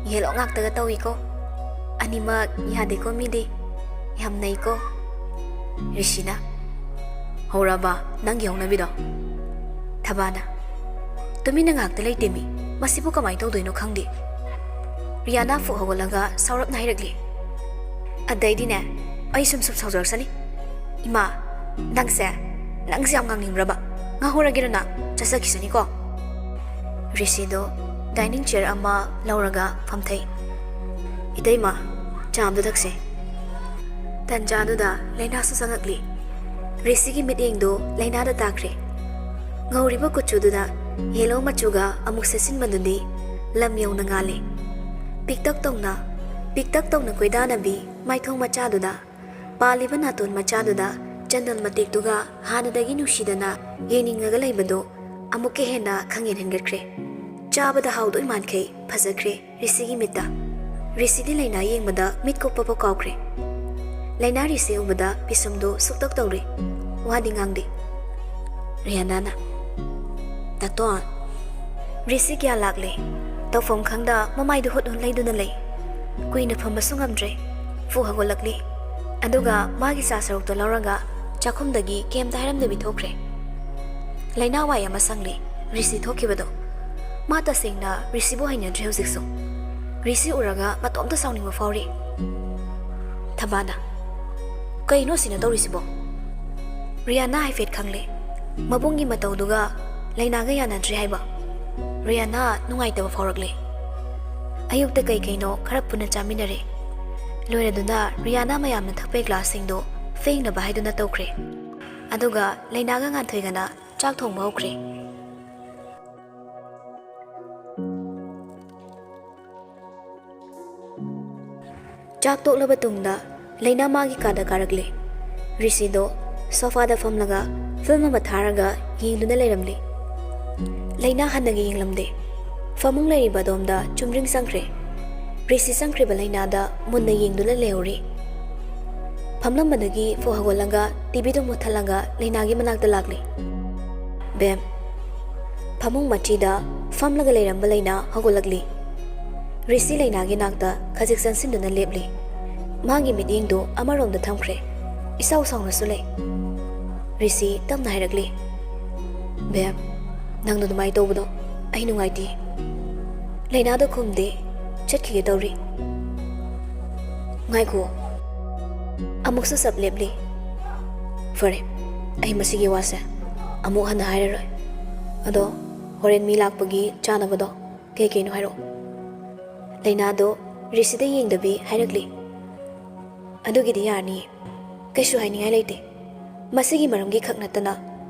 ꯌꯦꯂꯣ ꯉꯥꯛꯇꯒ ꯇꯧꯏꯀꯣ꯫ ꯑꯅꯤꯃꯛ ꯌꯥꯗꯦꯀꯣ ꯃꯤꯗꯤ, ꯌꯥꯝ ꯅꯩꯀꯣ꯫" ꯔꯤꯁꯤꯅ, "ꯍꯧꯔꯕ ꯅꯪꯒꯤ ꯍꯧꯅꯕꯤꯗꯣ?" ꯊꯕꯥꯅ, "ꯇꯨꯃꯤꯟꯅ ꯉꯥꯛꯇ ꯂꯩꯇꯦꯃꯤ, ꯃꯁꯤꯕꯨ ꯀꯃꯥꯏꯅ ꯇꯧꯗꯣꯏꯅꯣ ꯈꯪꯗꯦ꯫" ꯔꯤꯌꯥꯅꯥ ꯐꯨꯛ ꯍꯧꯒꯠꯂꯒ ꯁꯥꯎꯔꯞꯅ ꯍꯥꯏꯔꯛꯂꯤ꯫ ꯑꯗꯩꯗꯤꯅꯦ, ꯑꯩ ꯁꯨꯝ ꯁꯨꯝ ꯁꯥꯎꯖꯔꯛꯁꯅꯤ꯫ ꯏꯃꯥ, ꯅꯪꯁꯦ, ꯅꯪꯁꯦ ꯌꯥꯝ ꯉꯥꯡꯅꯤꯡꯕ꯭ꯔꯕ? ꯉꯥꯡꯍꯧꯔꯒꯦꯔ ꯅꯪ? ꯆꯠꯆꯈꯤꯁꯅꯤꯀꯣ꯫ ꯔꯤꯁꯤꯗꯣ ꯗꯥꯏꯅꯤꯡ ꯆꯤꯌꯔ ꯑꯃ ꯂꯧꯔꯒ ꯐꯝꯊꯩ꯫ "ꯏꯇꯩꯃ, ꯆꯥ ꯑꯝꯇ ꯊꯛꯁꯦ꯫" ꯇꯟꯖꯥꯗꯨꯗ ꯂꯩꯅꯥꯁꯨ ꯆꯪꯉꯛꯂꯤ꯫ ꯔꯤꯁꯤꯒꯤ ꯃꯤꯠꯌꯦꯡꯗꯨ ꯂꯩꯅꯥꯗ ꯇꯥꯈ꯭ꯔꯦ꯫ ꯉꯧꯔꯤꯕ ꯀꯨꯆꯨꯗꯨꯗ ꯌꯦꯂꯣ ꯃꯆꯨꯒ ꯑꯃꯨꯛ ꯁꯦꯠꯆꯤꯟꯕꯗꯨꯗꯤ ꯂꯝ ꯌꯧꯅ ꯉꯥꯜꯂꯤ꯫ ꯄꯤꯛꯇꯛ ꯇꯧꯅ, ꯄꯤꯛꯇꯛ ꯇꯧꯅ ꯀꯣꯏꯗꯥꯅꯕꯤ ꯃꯥꯏꯊꯣꯡ ꯃꯆꯥꯗꯨꯗ, ꯄꯥꯜꯂꯤꯕ ꯅꯥꯇꯣꯟ ꯃꯆꯥꯗꯨꯗ ꯆꯟꯗꯣꯟ ꯃꯇꯦꯛꯇꯨꯒ ꯍꯥꯟꯅꯗꯒꯤ ꯅꯨꯡꯁꯤꯗꯅ ꯌꯦꯡꯅꯤꯡꯉꯒ ꯂꯩꯕꯗꯨ ꯑꯃꯨꯛꯀ ꯍꯦꯟꯅ ꯈꯪꯍꯦꯟ ꯍꯦꯟꯒꯠꯈ꯭ꯔꯦ꯫ ꯆꯥꯕꯗ ꯍꯥꯎꯗꯣꯏ ꯃꯥꯟꯈꯩ ꯐꯖꯈ꯭ꯔꯦ ꯔꯤꯁꯤꯒꯤ ꯃꯤꯠꯇ꯫ ꯔꯤꯁꯤꯗꯤ ꯂꯩꯅꯥ ꯌꯦꯡꯕꯗ ꯃꯤꯠ ꯀꯨꯞꯄꯐꯥꯎ ꯀꯥꯎꯈ꯭ꯔꯦ꯫ ꯂꯩꯅꯥ ꯔꯤꯁꯤ ꯎꯕꯗ ꯄꯤꯁꯨꯝꯗꯨ ꯁꯨꯛꯇꯛ ꯇꯧꯔꯦ꯫ ꯋꯥꯗꯤ ꯉꯥꯡꯗꯦ꯫ ꯔꯤꯌꯥꯅꯥꯅ, "ꯇꯥꯇꯣꯟ!" ꯔꯤꯁꯤ ꯒ꯭ꯌꯥꯟ ꯂꯥꯛꯂꯦ꯫ ꯇꯧꯐꯝ ꯈꯪꯗ ꯃꯃꯥꯏꯗꯨ ꯍꯨꯠ ꯍꯨꯠ ꯂꯩꯗꯨꯅ ꯂꯩ꯫ ꯀꯨꯏꯅ ꯐꯝꯕꯁꯨ ꯉꯝꯗ꯭ꯔꯦ꯫ ꯐꯨ ꯍꯧꯒꯠꯂꯛꯂꯤ꯫ ꯑꯗꯨꯒ ꯃꯥꯒꯤ ꯆꯥ ꯁꯔꯨꯛꯇꯣ ꯂꯧꯔꯒ ꯆꯥꯛꯈꯨꯝꯗꯒꯤ ꯀꯩꯝꯇ ꯍꯥꯏꯔꯝꯗꯕꯤ ꯊꯣꯛꯈ꯭ꯔꯦ꯫ ꯂꯩꯅꯥ ꯋꯥꯏ ꯑꯃ ꯁꯪꯂꯤ ꯔꯤꯁꯤ ꯊꯣꯛꯈꯤꯕꯗꯣ꯫ ꯃꯥ ꯇꯁꯦꯡꯅ ꯔꯤꯁꯤꯕꯨ ꯍꯩꯅꯗ꯭ꯔꯦ ꯍꯧꯖꯤꯛꯁꯨ꯫ ꯔꯤꯁꯤ ꯎꯔꯒ ꯃꯇꯣꯝꯇ ꯁꯥꯎꯅꯤꯡꯕ ꯐꯥꯎꯔꯤ꯫ ꯊꯝꯕꯥꯜꯅ, "ꯀꯩꯅꯣ ꯁꯤꯅ ꯇꯧꯔꯤꯁꯤꯕꯣ?" ꯔꯤꯌꯥꯅꯥ ꯍꯥꯏꯐꯦꯠ ꯈꯪꯂꯦ꯫ ꯃꯕꯨꯡꯒꯤ ꯃꯇꯧꯗꯨꯒ ꯂꯩꯅꯥꯒ ꯌꯥꯅꯗ꯭ꯔꯦ ꯍꯥꯏꯕ꯫ ꯔꯤꯌꯥꯅꯥ ꯅꯨꯡꯉꯥꯏꯇꯕ ꯐꯥꯎꯔꯛꯂꯦ꯫ ꯑꯌꯨꯛꯇ ꯀꯩ ꯀꯩꯅꯣ ꯈꯔ ꯄꯨꯟꯅ ꯆꯥꯃꯤꯟꯅꯔꯦ꯫ ꯂꯣꯏꯔꯗꯨꯅ ꯔꯤꯌꯥꯅꯥ ꯃꯌꯥꯝꯅ ꯊꯛꯄꯩ ꯒ꯭ꯂꯥꯁꯁꯤꯡꯗꯣ ꯐꯦꯡꯅꯕ ꯍꯥꯏꯗꯨꯅ ꯇꯧꯈ꯭ꯔꯦ꯫ ꯑꯗꯨꯒ ꯂꯩꯅꯥꯒ ꯉꯥꯟꯊꯣꯏꯒꯅ ꯆꯥꯛ ꯊꯣꯡꯕ ꯍꯧꯈ꯭ꯔꯦ꯫ ꯆꯥꯛ ꯇꯣꯛꯂꯕ ꯇꯨꯡꯗ ꯂꯩꯅꯥ ꯃꯥꯒꯤ ꯀꯥꯗ ꯀꯥꯔꯛꯂꯦ꯫ ꯔꯤꯁꯤꯗꯣ ꯁꯣꯐꯥꯗ ꯐꯝꯂꯒ ꯐꯤꯜꯝ ꯑꯃ ꯊꯥꯔꯒ ꯌꯦꯡꯗꯨꯅ ꯂꯩꯔꯝꯂꯦ꯫ ꯂꯩꯅꯥ ꯍꯟꯅꯒ ꯌꯦꯡꯂꯝꯗꯦ꯫ ꯐꯃꯨꯡ ꯂꯩꯔꯤꯕ ꯑꯗꯣꯝꯗ ꯆꯨꯝꯗ꯭ꯔꯤꯡ ꯆꯪꯈ꯭ꯔꯦ꯫ ꯔꯤꯁꯤ ꯆꯪꯈ꯭ꯔꯤꯕ ꯂꯩꯅꯥꯗ ꯃꯨꯟꯅ ꯌꯦꯡꯗꯨꯅ ꯂꯩꯍꯧꯔꯤ꯫ ꯐꯝꯂꯝꯕꯗꯒꯤ ꯐꯨ ꯍꯧꯒꯠꯂꯒ ꯇꯤꯚꯤꯗꯨ ꯃꯨꯠꯊꯠꯂꯒ ꯂꯩꯅꯥꯒꯤ ꯃꯅꯥꯛꯇ ꯂꯥꯛꯂꯦ꯫ "ꯕꯦꯝ, ꯐꯃꯨꯡ ꯃꯆꯤꯗ ꯐꯝꯂꯒ ꯂꯩꯔꯝꯕ ꯂꯩꯅꯥ ꯍꯧꯒꯠꯂꯛꯂꯤ꯫ ꯔꯤꯁꯤ ꯂꯩꯅꯥꯒꯤ ꯅꯥꯛꯇ ꯈꯖꯤꯛ ꯆꯪꯁꯤꯟꯗꯨꯅ ꯂꯦꯞꯂꯤ꯫ ꯃꯥꯒꯤ ꯃꯤꯠꯌꯦꯡꯗꯨ ꯑꯃꯔꯣꯝꯗ ꯊꯝꯈ꯭ꯔꯦ꯫ ꯏꯁꯥꯎ ꯁꯥꯎꯅꯁꯨ ꯂꯩ꯫ ꯔꯤꯁꯤ ꯇꯞꯅ ꯍꯥꯏꯔꯛꯂꯤ, "ꯕꯦꯝ, ꯅꯪꯅ ꯑꯗꯨꯃꯥꯏꯅ ꯇꯧꯕꯗꯣ ꯑꯩ ꯅꯨꯡꯉꯥꯏꯇꯦ꯫" ꯂꯩꯅꯥꯗꯣ ꯈꯨꯝꯗꯦ꯫ ꯆꯠꯈꯤꯒꯦ ꯇꯧꯔꯤ꯫ "ꯉꯥꯏꯈꯣ꯫" ꯑꯃꯨꯛꯁꯨ ꯆꯞ ꯂꯦꯞꯂꯤ꯫ "ꯐꯔꯦ, ꯑꯩ ꯃꯁꯤꯒꯤ ꯋꯥꯁꯦ ꯑꯃꯨꯛ ꯍꯟꯅ ꯍꯥꯏꯔꯔꯣꯏ꯫ ꯑꯗꯣ ꯍꯣꯔꯦꯟ ꯃꯤ ꯂꯥꯛꯄꯒꯤ ꯆꯥꯅꯕꯗꯣ ꯀꯩ ꯀꯩꯅꯣ ꯍꯥꯏꯔꯛꯑꯣ꯫" ꯂꯩꯅꯥꯗꯣ ꯔꯤꯁꯤꯗ ꯌꯦꯡꯗꯕꯤ ꯍꯥꯏꯔꯛꯂꯤ, "ꯑꯗꯨꯒꯤꯗꯤ ꯌꯥꯔꯅꯤꯌꯦ꯫ ꯀꯩꯁꯨ ꯍꯥꯏꯅꯤꯡꯉꯥꯏ ꯂꯩꯇꯦ꯫ ꯃꯁꯤꯒꯤ ꯃꯔꯝꯒꯤ ꯈꯛ ꯅꯠꯇꯅ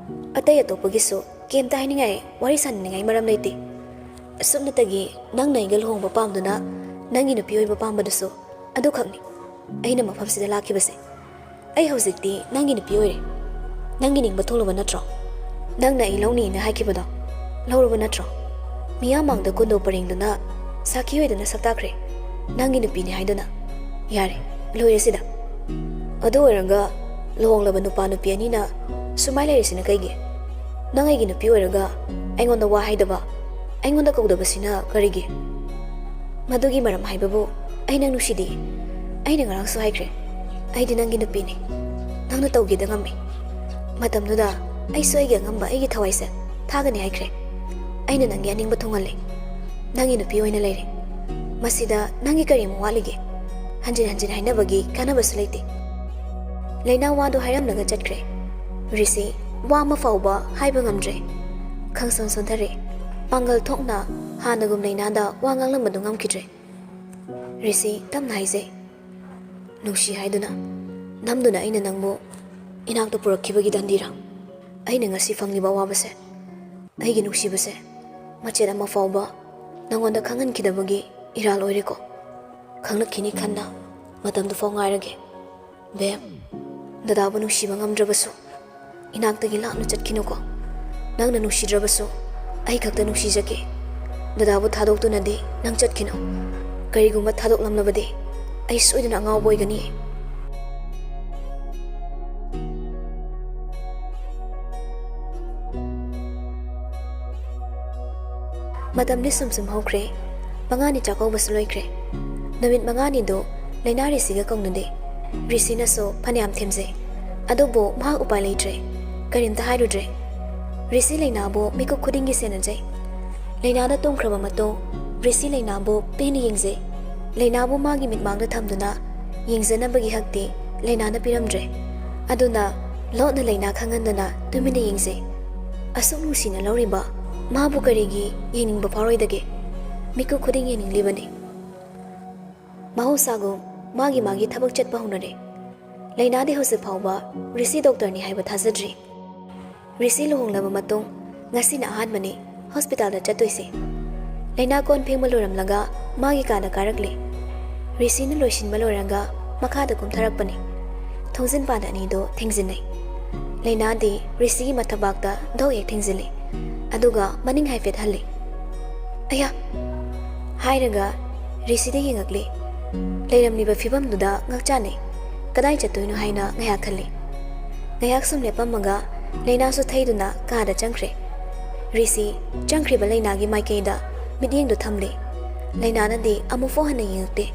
ꯑꯇꯩ ꯑꯇꯣꯞꯄꯒꯤꯁꯨ ꯀꯩꯝꯇ ꯍꯥꯏꯅꯤꯡꯉꯥꯏ, ꯋꯥꯔꯤ ꯁꯥꯟꯅꯅꯤꯡꯉꯥꯏ ꯃꯔꯝ ꯂꯩꯇꯦ꯫ ꯑꯁꯨꯞꯅꯇꯒꯤ ꯅꯪꯅ ꯑꯩꯒ ꯂꯨꯍꯣꯡꯕ ꯄꯥꯝꯗꯨꯅ ꯅꯪꯒꯤ ꯅꯨꯄꯤ ꯑꯣꯏꯕ ꯄꯥꯝꯕꯗꯨꯁꯨ ꯑꯗꯨꯈꯛꯅꯤ ꯑꯩꯅ ꯃꯐꯝꯁꯤꯗ ꯂꯥꯛꯈꯤꯕꯁꯦ꯫ ꯑꯩ ꯍꯧꯖꯤꯛꯇꯤ ꯅꯪꯒꯤ ꯅꯨꯄꯤ ꯑꯣꯏꯔꯦ꯫ ꯅꯪꯒꯤ ꯅꯤꯡꯕ ꯊꯨꯡꯂꯕ ꯅꯠꯇ꯭ꯔꯣ? ꯅꯪꯅ ꯑꯩ ꯂꯧꯅꯤꯅ ꯍꯥꯏꯈꯤꯕꯗꯣ ꯂꯧꯔꯕ ꯅꯠꯇ꯭ꯔꯣ? ꯃꯤꯌꯥꯝ ꯃꯥꯡꯗ ꯀꯣꯟꯗꯣ ꯄꯔꯦꯡꯗꯨꯅ ꯁꯥꯈꯤ ꯑꯣꯏꯗꯅ ꯁꯛ ꯇꯥꯛꯈ꯭ꯔꯦ, ꯅꯪꯒꯤ ꯅꯨꯄꯤꯅꯤ ꯍꯥꯏꯗꯨꯅ꯫ ꯌꯥꯔꯦ, ꯂꯣꯏꯔꯦ ꯁꯤꯗ꯫ ꯑꯗꯨ ꯑꯣꯏꯔꯒ ꯂꯨꯍꯣꯡꯂꯕ ꯅꯨꯄꯥ ꯅꯨꯄꯤ ꯑꯅꯤꯅ ꯁꯨꯃꯥꯏ ꯂꯩꯔꯤꯁꯤꯅ ꯀꯩꯒꯤ? ꯅꯪ ꯑꯩꯒꯤ ꯅꯨꯄꯤ ꯑꯣꯏꯔꯒ ꯑꯩꯉꯣꯟꯗ ꯋꯥ ꯍꯥꯏꯗꯕ, ꯑꯩꯉꯣꯟꯗ ꯀꯧꯗꯕꯁꯤꯅ ꯀꯔꯤꯒꯤ? ꯃꯗꯨꯒꯤ ꯃꯔꯝ ꯍꯥꯏꯕꯕꯨ ꯑꯩ ꯅꯪ ꯅꯨꯡꯁꯤꯗꯦ꯫ ꯑꯩꯅ ꯉꯔꯥꯡꯁꯨ ꯍꯥꯏꯈ꯭ꯔꯦ, ꯑꯩꯗꯤ ꯅꯪꯒꯤ ꯅꯨꯄꯤꯅꯤ꯫ ꯅꯪꯅ ꯇꯧꯒꯦꯗ ꯉꯝꯃꯤ꯫ ꯃꯇꯝꯗꯨꯗ ꯑꯩꯁꯨ ꯑꯩꯒꯤ ꯑꯉꯝꯕ ꯑꯩꯒꯤ ꯊꯋꯥꯏꯁꯦ ꯊꯥꯒꯅꯤ ꯍꯥꯏꯈ꯭ꯔꯦ꯫ ꯑꯩꯅ ꯅꯪꯒꯤ ꯑꯅꯤꯡꯕ ꯊꯨꯡꯍꯜꯂꯦ꯫ ꯅꯪꯒꯤ ꯅꯨꯄꯤ ꯑꯣꯏꯅ ꯂꯩꯔꯦ꯫ ꯃꯁꯤꯗ ꯅꯪꯒꯤ ꯀꯔꯤ ꯑꯃꯨꯛ ꯋꯥꯠꯂꯤꯒꯦ? ꯍꯟꯖꯤꯟ ꯍꯟꯖꯤꯟ ꯍꯥꯏꯅꯕꯒꯤ ꯀꯥꯟꯅꯕꯁꯨ ꯂꯩꯇꯦ꯫ ꯂꯩꯅꯥ ꯋꯥꯗꯨ ꯍꯥꯏꯔꯝꯂꯒ ꯆꯠꯈ꯭ꯔꯦ꯫ ꯔꯤꯁꯤ ꯋꯥ ꯑꯃ ꯐꯥꯎꯕ ꯍꯥꯏꯕ ꯉꯝꯗ꯭ꯔꯦ꯫ ꯈꯪꯁꯣꯟ ꯁꯣꯟꯊꯔꯦ꯫ ꯄꯥꯡꯒꯜ ꯊꯣꯛꯅ ꯍꯥꯟꯅꯒꯨꯝ ꯂꯩꯅꯥꯗ ꯋꯥ ꯉꯥꯡꯂꯝꯕꯗꯨ ꯉꯝꯈꯤꯗ꯭ꯔꯦ꯫ ꯔꯤꯁꯤ ꯇꯞꯅ ꯍꯥꯏꯖꯩ, "ꯅꯨꯡꯁꯤ ꯍꯥꯏꯗꯨꯅ ꯅꯝꯗꯨꯅ ꯑꯩꯅ ꯅꯪꯕꯨ ꯏꯅꯥꯛꯇ ꯄꯨꯔꯛꯈꯤꯕꯒꯤ ꯗꯟꯗꯤꯔꯥ? ꯑꯩꯅ ꯉꯁꯤ ꯐꯪꯂꯤꯕ ꯑꯋꯥꯕꯁꯦ, ꯑꯩꯒꯤ ꯅꯨꯡꯁꯤꯕꯁꯦ ꯃꯆꯦꯠ ꯑꯃ ꯐꯥꯎꯕ ꯅꯪꯉꯣꯟꯗ ꯈꯪꯍꯟꯈꯤꯗꯕꯒꯤ ꯏꯔꯥꯜ ꯑꯣꯏꯔꯦꯀꯣ꯫ ꯈꯪꯂꯛꯈꯤꯅꯤ ꯈꯟꯅ ꯃꯇꯝꯗꯨ ꯐꯥꯎ ꯉꯥꯏꯔꯒꯦ꯫ ꯕꯦꯝ, ꯗꯗꯥꯕꯨ ꯅꯨꯡꯁꯤꯕ ꯉꯝꯗ꯭ꯔꯕꯁꯨ ꯏꯅꯥꯛꯇꯒꯤ ꯂꯥꯞꯅ ꯆꯠꯈꯤꯅꯨꯀꯣ꯫ ꯅꯪꯅ ꯅꯨꯡꯁꯤꯗ꯭ꯔꯕꯁꯨ ꯑꯩ ꯈꯛꯇ ꯅꯨꯡꯁꯤꯖꯒꯦ꯫ ꯗꯗꯥꯕꯨ ꯊꯥꯗꯣꯛꯇꯨꯅꯗꯤ ꯅꯪ ꯆꯠꯈꯤꯅꯨ꯫ ꯀꯔꯤꯒꯨꯝꯕ ꯊꯥꯗꯣꯛꯂꯝꯂꯕꯗꯤ ꯑꯩ ꯁꯣꯏꯗꯅ ꯑꯉꯥꯎꯕ ꯑꯣꯏꯒꯅꯤ꯫" ꯃꯇꯝꯗꯤ ꯁꯨꯝ ꯁꯨꯝ ꯍꯧꯈ꯭ꯔꯦ꯫ ꯃꯉꯥꯅꯤ ꯆꯥꯛꯀꯧꯕꯁꯨ ꯂꯣꯏꯈ꯭ꯔꯦ꯫ ꯅꯨꯃꯤꯠ ꯃꯉꯥꯅꯤꯗꯨ ꯂꯩꯅꯥ ꯔꯤꯁꯤꯒ ꯀꯧꯅꯗꯦ꯫ ꯔꯤꯁꯤꯅꯁꯨ ꯐꯅꯌꯥꯝ ꯊꯦꯝꯖꯩ, ꯑꯗꯨꯕꯨ ꯃꯍꯥꯛ ꯎꯄꯥꯏ ꯂꯩꯇ꯭ꯔꯦ꯫ ꯀꯔꯤꯝꯇ ꯍꯥꯏꯔꯨꯗ꯭ꯔꯦ꯫ ꯔꯤꯁꯤ ꯂꯩꯅꯥꯕꯨ ꯃꯤꯀꯨꯞ ꯈꯨꯗꯤꯡꯒꯤ ꯁꯦꯟꯅꯖꯩ꯫ ꯂꯩꯅꯥꯗ ꯇꯨꯝꯈ꯭ꯔꯕ ꯃꯇꯨꯡ ꯔꯤꯁꯤ ꯂꯩꯅꯥꯕꯨ ꯄꯦꯟꯅ ꯌꯦꯡꯖꯩ꯫ ꯂꯩꯅꯥꯕꯨ ꯃꯥꯒꯤ ꯃꯤꯠꯃꯥꯡꯗ ꯊꯝꯗꯨꯅ ꯌꯦꯡꯖꯅꯕꯒꯤ ꯍꯛꯇꯤ ꯂꯩꯅꯥꯅ ꯄꯤꯔꯝꯗ꯭ꯔꯦ꯫ ꯑꯗꯨꯅ ꯂꯣꯠꯅ ꯂꯩꯅꯥ ꯈꯪꯍꯟꯗꯅ ꯇꯨꯃꯤꯟꯅ ꯌꯦꯡꯖꯩ꯫ ꯑꯁꯨꯛ ꯅꯨꯡꯁꯤꯅ ꯂꯧꯔꯤꯕ ꯃꯥꯕꯨ ꯀꯔꯤꯒꯤ ꯌꯦꯡꯅꯤꯡꯕ ꯐꯥꯎꯔꯣꯏꯗꯒꯦ? ꯃꯤꯀꯨꯞ ꯈꯨꯗꯤꯡ ꯌꯦꯡꯅꯤꯡꯂꯤꯕꯅꯤ꯫ ꯃꯍꯧꯁꯥꯒꯨꯝ ꯃꯥꯒꯤ ꯃꯥꯒꯤ ꯊꯕꯛ ꯆꯠꯄ ꯍꯧꯅꯔꯦ꯫ ꯂꯩꯅꯥꯗꯤ ꯍꯧꯖꯤꯛ ꯐꯥꯎꯕ ꯔꯤꯁꯤ ꯗꯣꯛꯇꯔꯅꯤ ꯍꯥꯏꯕ ꯊꯥꯖꯗ꯭ꯔꯤ꯫ ꯔꯤꯁꯤ ꯂꯨꯍꯣꯡꯂꯕ ꯃꯇꯨꯡ ꯉꯁꯤꯅ ꯑꯍꯥꯟꯕꯅꯤ ꯍꯣꯁꯄꯤꯇꯥꯜꯗ ꯆꯠꯇꯣꯏꯁꯦ꯫ ꯂꯩꯅꯥ ꯀꯣꯟ ꯐꯦꯡꯕ ꯂꯣꯏꯔꯝꯂꯒ ꯃꯥꯒꯤ ꯀꯥꯗ ꯀꯥꯔꯛꯂꯦ꯫ ꯔꯤꯁꯤꯅ ꯂꯣꯏꯁꯤꯟꯕ ꯂꯣꯏꯔꯒ ꯃꯈꯥꯗ ꯀꯨꯝꯊꯔꯛꯄꯅꯤ꯫ ꯊꯣꯡꯖꯤꯟ ꯄꯥꯟ ꯑꯅꯤꯗꯣ ꯊꯤꯡꯖꯤꯟꯅꯩ꯫ ꯂꯩꯅꯥꯗꯤ ꯔꯤꯁꯤꯒꯤ ꯃꯊꯕꯥꯛꯇ ꯙꯧ ꯍꯦꯛ ꯊꯤꯡꯖꯤꯜꯂꯤ꯫ ꯑꯗꯨꯒ ꯃꯅꯤꯡ ꯍꯥꯏꯐꯦꯠ ꯍꯜꯂꯤ꯫ "ꯑꯌꯥ!" ꯍꯥꯏꯔꯒ ꯔꯤꯁꯤꯗ ꯌꯦꯡꯉꯛꯂꯤ꯫ ꯂꯩꯔꯝꯂꯤꯕ ꯐꯤꯕꯝꯗꯨꯗ ꯉꯛꯆꯥꯟꯅꯩ꯫ ꯀꯗꯥꯏ ꯆꯠꯇꯣꯏꯅꯣ ꯍꯥꯏꯅ ꯉꯥꯏꯍꯥꯛ ꯈꯜꯂꯤ꯫ ꯉꯥꯏꯍꯥꯛ ꯁꯨꯝ ꯂꯦꯞꯄꯝꯃꯒ ꯂꯩꯅꯥꯁꯨ ꯊꯩꯗꯨꯅ ꯀꯥꯗ ꯆꯪꯈ꯭ꯔꯦ꯫ ꯔꯤꯁꯤ ꯆꯪꯈ꯭ꯔꯤꯕ ꯂꯩꯅꯥꯒꯤ ꯃꯥꯏꯀꯩꯗ ꯃꯤꯠꯌꯦꯡꯗꯨ ꯊꯝꯂꯤ꯫ ꯂꯩꯅꯥꯅꯗꯤ ꯑꯃꯨꯛꯐꯥꯎ ꯍꯟꯅ ꯌꯦꯡꯉꯛꯇꯦ꯫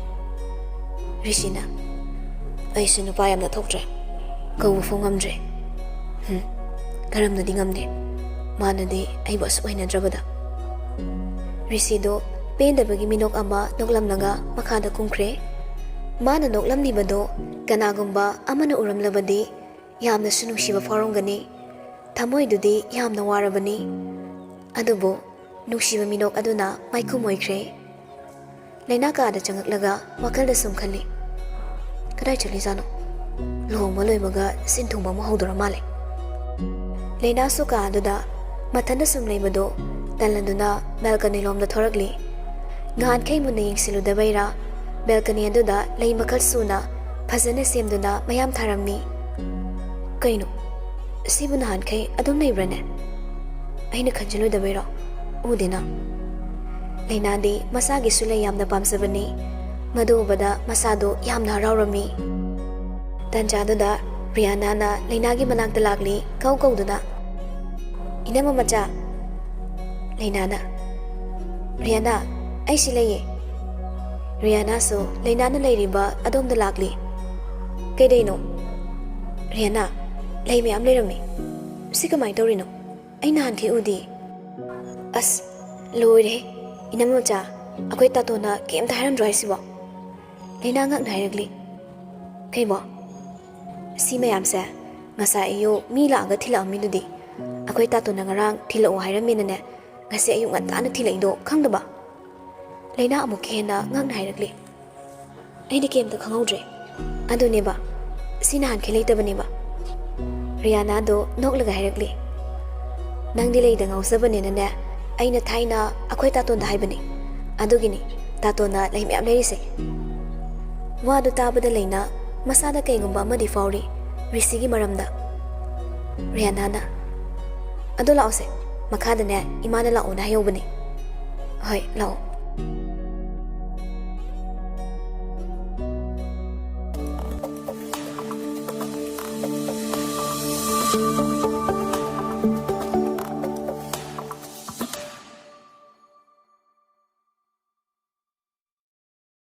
ꯔꯤꯁꯤꯅ, "ꯑꯩꯁꯨ ꯅꯨꯄꯥ ꯌꯥꯝꯅ ꯊꯣꯛꯇ꯭ꯔꯦ, ꯀꯧꯕ ꯐꯥꯎ ꯉꯝꯗ꯭ꯔꯦ꯫ ꯍꯨꯝ, ꯀꯔꯝꯅꯗꯤ ꯉꯝꯗꯦ? ꯃꯥꯅꯗꯤ ꯑꯩꯕꯨ ꯑꯁꯨꯛ ꯍꯩꯅꯗ꯭ꯔꯕꯗ꯫" ꯔꯤꯁꯤꯗꯣ ꯄꯦꯟꯗꯕꯒꯤ ꯃꯤꯅꯣꯛ ꯑꯃ ꯅꯣꯛꯂꯝꯂꯒ ꯃꯈꯥꯗ ꯀꯨꯝꯈ꯭ꯔꯦ꯫ ꯃꯥꯅ ꯅꯣꯛꯂꯝꯂꯤꯕꯗꯣ ꯀꯅꯥꯒꯨꯝꯕ ꯑꯃꯅ ꯎꯔꯝꯂꯕꯗꯤ ꯌꯥꯝꯅꯁꯨ ꯅꯨꯡꯁꯤꯕ ꯐꯥꯎꯔꯝꯒꯅꯤ꯫ ꯊꯃꯣꯏꯗꯨꯗꯤ ꯌꯥꯝꯅ ꯋꯥꯔꯕꯅꯤ꯫ ꯑꯗꯨꯕꯨ ꯅꯨꯡꯁꯤꯕ ꯃꯤꯅꯣꯛ ꯑꯗꯨꯅ ꯃꯥꯏꯈꯨꯝ ꯑꯣꯏꯈ꯭ꯔꯦ꯫ ꯂꯩꯅꯥ ꯀꯥꯗ ꯆꯪꯉꯛꯂꯒ ꯋꯥꯈꯜꯗ ꯁꯨꯝ ꯈꯜꯂꯤ, "ꯀꯗꯥꯏ ꯆꯠꯂꯤꯖꯥꯠꯅꯣ? ꯂꯨꯍꯣꯡꯕ ꯂꯣꯏꯕꯒ ꯁꯤꯟ ꯊꯨꯡꯕ ꯑꯃꯨꯛ ꯍꯧꯗꯣꯔ ꯃꯥꯜꯂꯦ꯫" ꯂꯩꯅꯥꯁꯨ ꯀꯥ ꯑꯗꯨꯗ ꯃꯊꯟꯇ ꯁꯨꯝ ꯂꯩꯕꯗꯨ ꯇꯜꯂꯗꯨꯅ ꯕꯦꯜꯀꯅꯤ ꯂꯣꯝꯗ ꯊꯣꯔꯛꯂꯤ꯫ ꯅꯍꯥꯟꯈꯩ ꯃꯨꯟꯅ ꯌꯦꯡꯁꯤꯜꯂꯨꯗꯕꯩꯔꯥ, ꯕꯦꯜꯀꯅꯤ ꯑꯗꯨꯗ ꯂꯩ ꯃꯈꯜ ꯁꯨꯅ ꯐꯖꯅ ꯁꯦꯝꯗꯨꯅ ꯃꯌꯥꯝ ꯊꯥꯔꯝꯃꯤ꯫ "ꯀꯩꯅꯣ, ꯁꯤꯕꯨ ꯅꯍꯥꯟꯈꯩ ꯑꯗꯨꯝ ꯂꯩꯕ꯭ꯔꯥꯅꯦ? ꯑꯩꯅ ꯈꯟꯖꯤꯜꯂꯨꯗꯕꯩꯔꯣ? ꯎꯗꯦꯅ꯫" ꯂꯩꯅꯥꯗꯤ ꯃꯁꯥꯒꯤꯁꯨ ꯂꯩ ꯌꯥꯝꯅ ꯄꯥꯝꯖꯕꯅꯤ꯫ ꯃꯗꯨ ꯎꯕꯗ ꯃꯁꯥꯗꯣ ꯌꯥꯝꯅ ꯍꯔꯥꯎꯔꯝꯃꯤ꯫ ꯇꯟꯖꯥꯗꯨꯗ ꯔꯤꯌꯥꯅꯥꯅ ꯂꯩꯅꯥꯒꯤ ꯃꯅꯥꯛꯇ ꯂꯥꯛꯂꯤ, ꯀꯧ ꯀꯧꯗꯨꯅ꯫ "ꯏꯅꯝꯃ ꯃꯆꯥ꯫" ꯂꯩꯅꯥꯅ, "ꯔꯤꯌꯥꯅꯥ, ꯑꯩ ꯁꯤ ꯂꯩꯌꯦ꯫" ꯔꯤꯌꯥꯅꯥꯁꯨ ꯂꯩꯅꯥꯅ ꯂꯩꯔꯤꯕ ꯑꯗꯣꯝꯗ ꯂꯥꯛꯂꯤ꯫ "ꯀꯩꯗꯩꯅꯣ?" "ꯔꯤꯌꯥꯅꯥ, ꯂꯩ ꯃꯌꯥꯝ ꯂꯩꯔꯝꯃꯤ꯫ ꯁꯤ ꯀꯃꯥꯏꯅ ꯇꯧꯔꯤꯅꯣ? ꯑꯩ ꯅꯍꯥꯟꯈꯩ ꯎꯗꯦ꯫" "ꯑꯁ, ꯂꯣꯏꯔꯦ꯫ ꯏꯅꯝꯃ ꯃꯆꯥ, ꯑꯩꯈꯣꯏ ꯇꯥꯇꯣꯅ ꯀꯩꯝꯇ ꯍꯥꯏꯔꯝꯗ꯭ꯔꯣ ꯍꯥꯏꯁꯤꯕꯣ?" ꯂꯩꯅꯥ ꯉꯛꯅ ꯍꯥꯏꯔꯛꯂꯤ꯫ "ꯀꯩꯕꯣ? ꯁꯤ ꯃꯌꯥꯝꯁꯦ ꯉꯁꯥꯏ ꯑꯌꯨꯛ ꯃꯤ ꯂꯥꯛꯑꯒ ꯊꯤꯜꯂꯛꯑꯝꯃꯤꯗꯨꯗꯤ꯫ ꯑꯩꯈꯣꯏ ꯇꯥꯇꯣꯅ ꯉꯔꯥꯡ ꯊꯤꯜꯂꯛꯑꯣ ꯍꯥꯏꯔꯝꯃꯦꯅꯅꯦ, ꯉꯁꯤ ꯑꯌꯨꯛ ꯉꯟꯇꯥꯅ ꯊꯤꯜꯂꯛꯏꯗꯣ ꯈꯪꯗꯕ?" ꯂꯩꯅꯥ ꯑꯃꯨꯛꯀ ꯍꯦꯟꯅ ꯉꯛꯅ ꯍꯥꯏꯔꯛꯂꯤ꯫ "ꯑꯩꯗꯤ ꯀꯩꯝꯇ ꯈꯪꯍꯧꯗ꯭ꯔꯦ꯫ ꯑꯗꯨꯅꯦꯕ, ꯁꯤ ꯅꯍꯥꯟꯈꯩ ꯂꯩꯇꯕꯅꯦꯕ꯫" ꯔꯤꯌꯥꯅꯥꯗꯣ ꯅꯣꯛꯂꯒ ꯍꯥꯏꯔꯛꯂꯤ꯫ "ꯅꯪꯗꯤ ꯂꯩꯗ ꯉꯥꯎꯖꯕꯅꯦꯅꯅꯦ, ꯑꯩꯅ ꯊꯥꯏꯅ ꯑꯩꯈꯣꯏ ꯇꯥꯇꯣꯟꯗ ꯍꯥꯏꯕꯅꯤ꯫ ꯑꯗꯨꯒꯤꯅꯤ ꯇꯥꯇꯣꯟꯅ ꯂꯩ ꯃꯌꯥꯝ ꯂꯩꯔꯤꯁꯦ꯫ ꯋꯥꯗꯨ ꯇꯥꯕꯗ ꯂꯩꯅ ꯃꯁꯥꯗ ꯀꯩꯒꯨꯝꯕ ꯑꯃꯗꯤ ꯐꯥꯎꯔꯤ ꯔꯤꯁꯤꯒꯤ ꯃꯔꯝꯗ꯫ ꯔꯤꯌꯥꯅꯥꯅ, "ꯑꯗꯣ ꯂꯥꯛꯑꯣꯁꯦ, ꯃꯈꯥꯗꯅꯦ ꯏꯃꯥꯅ ꯂꯥꯛꯑꯣꯅ ꯍꯥꯏꯍꯧꯕꯅꯤ꯫ ꯍꯣꯏ, ꯂꯥꯛꯑꯣ"꯫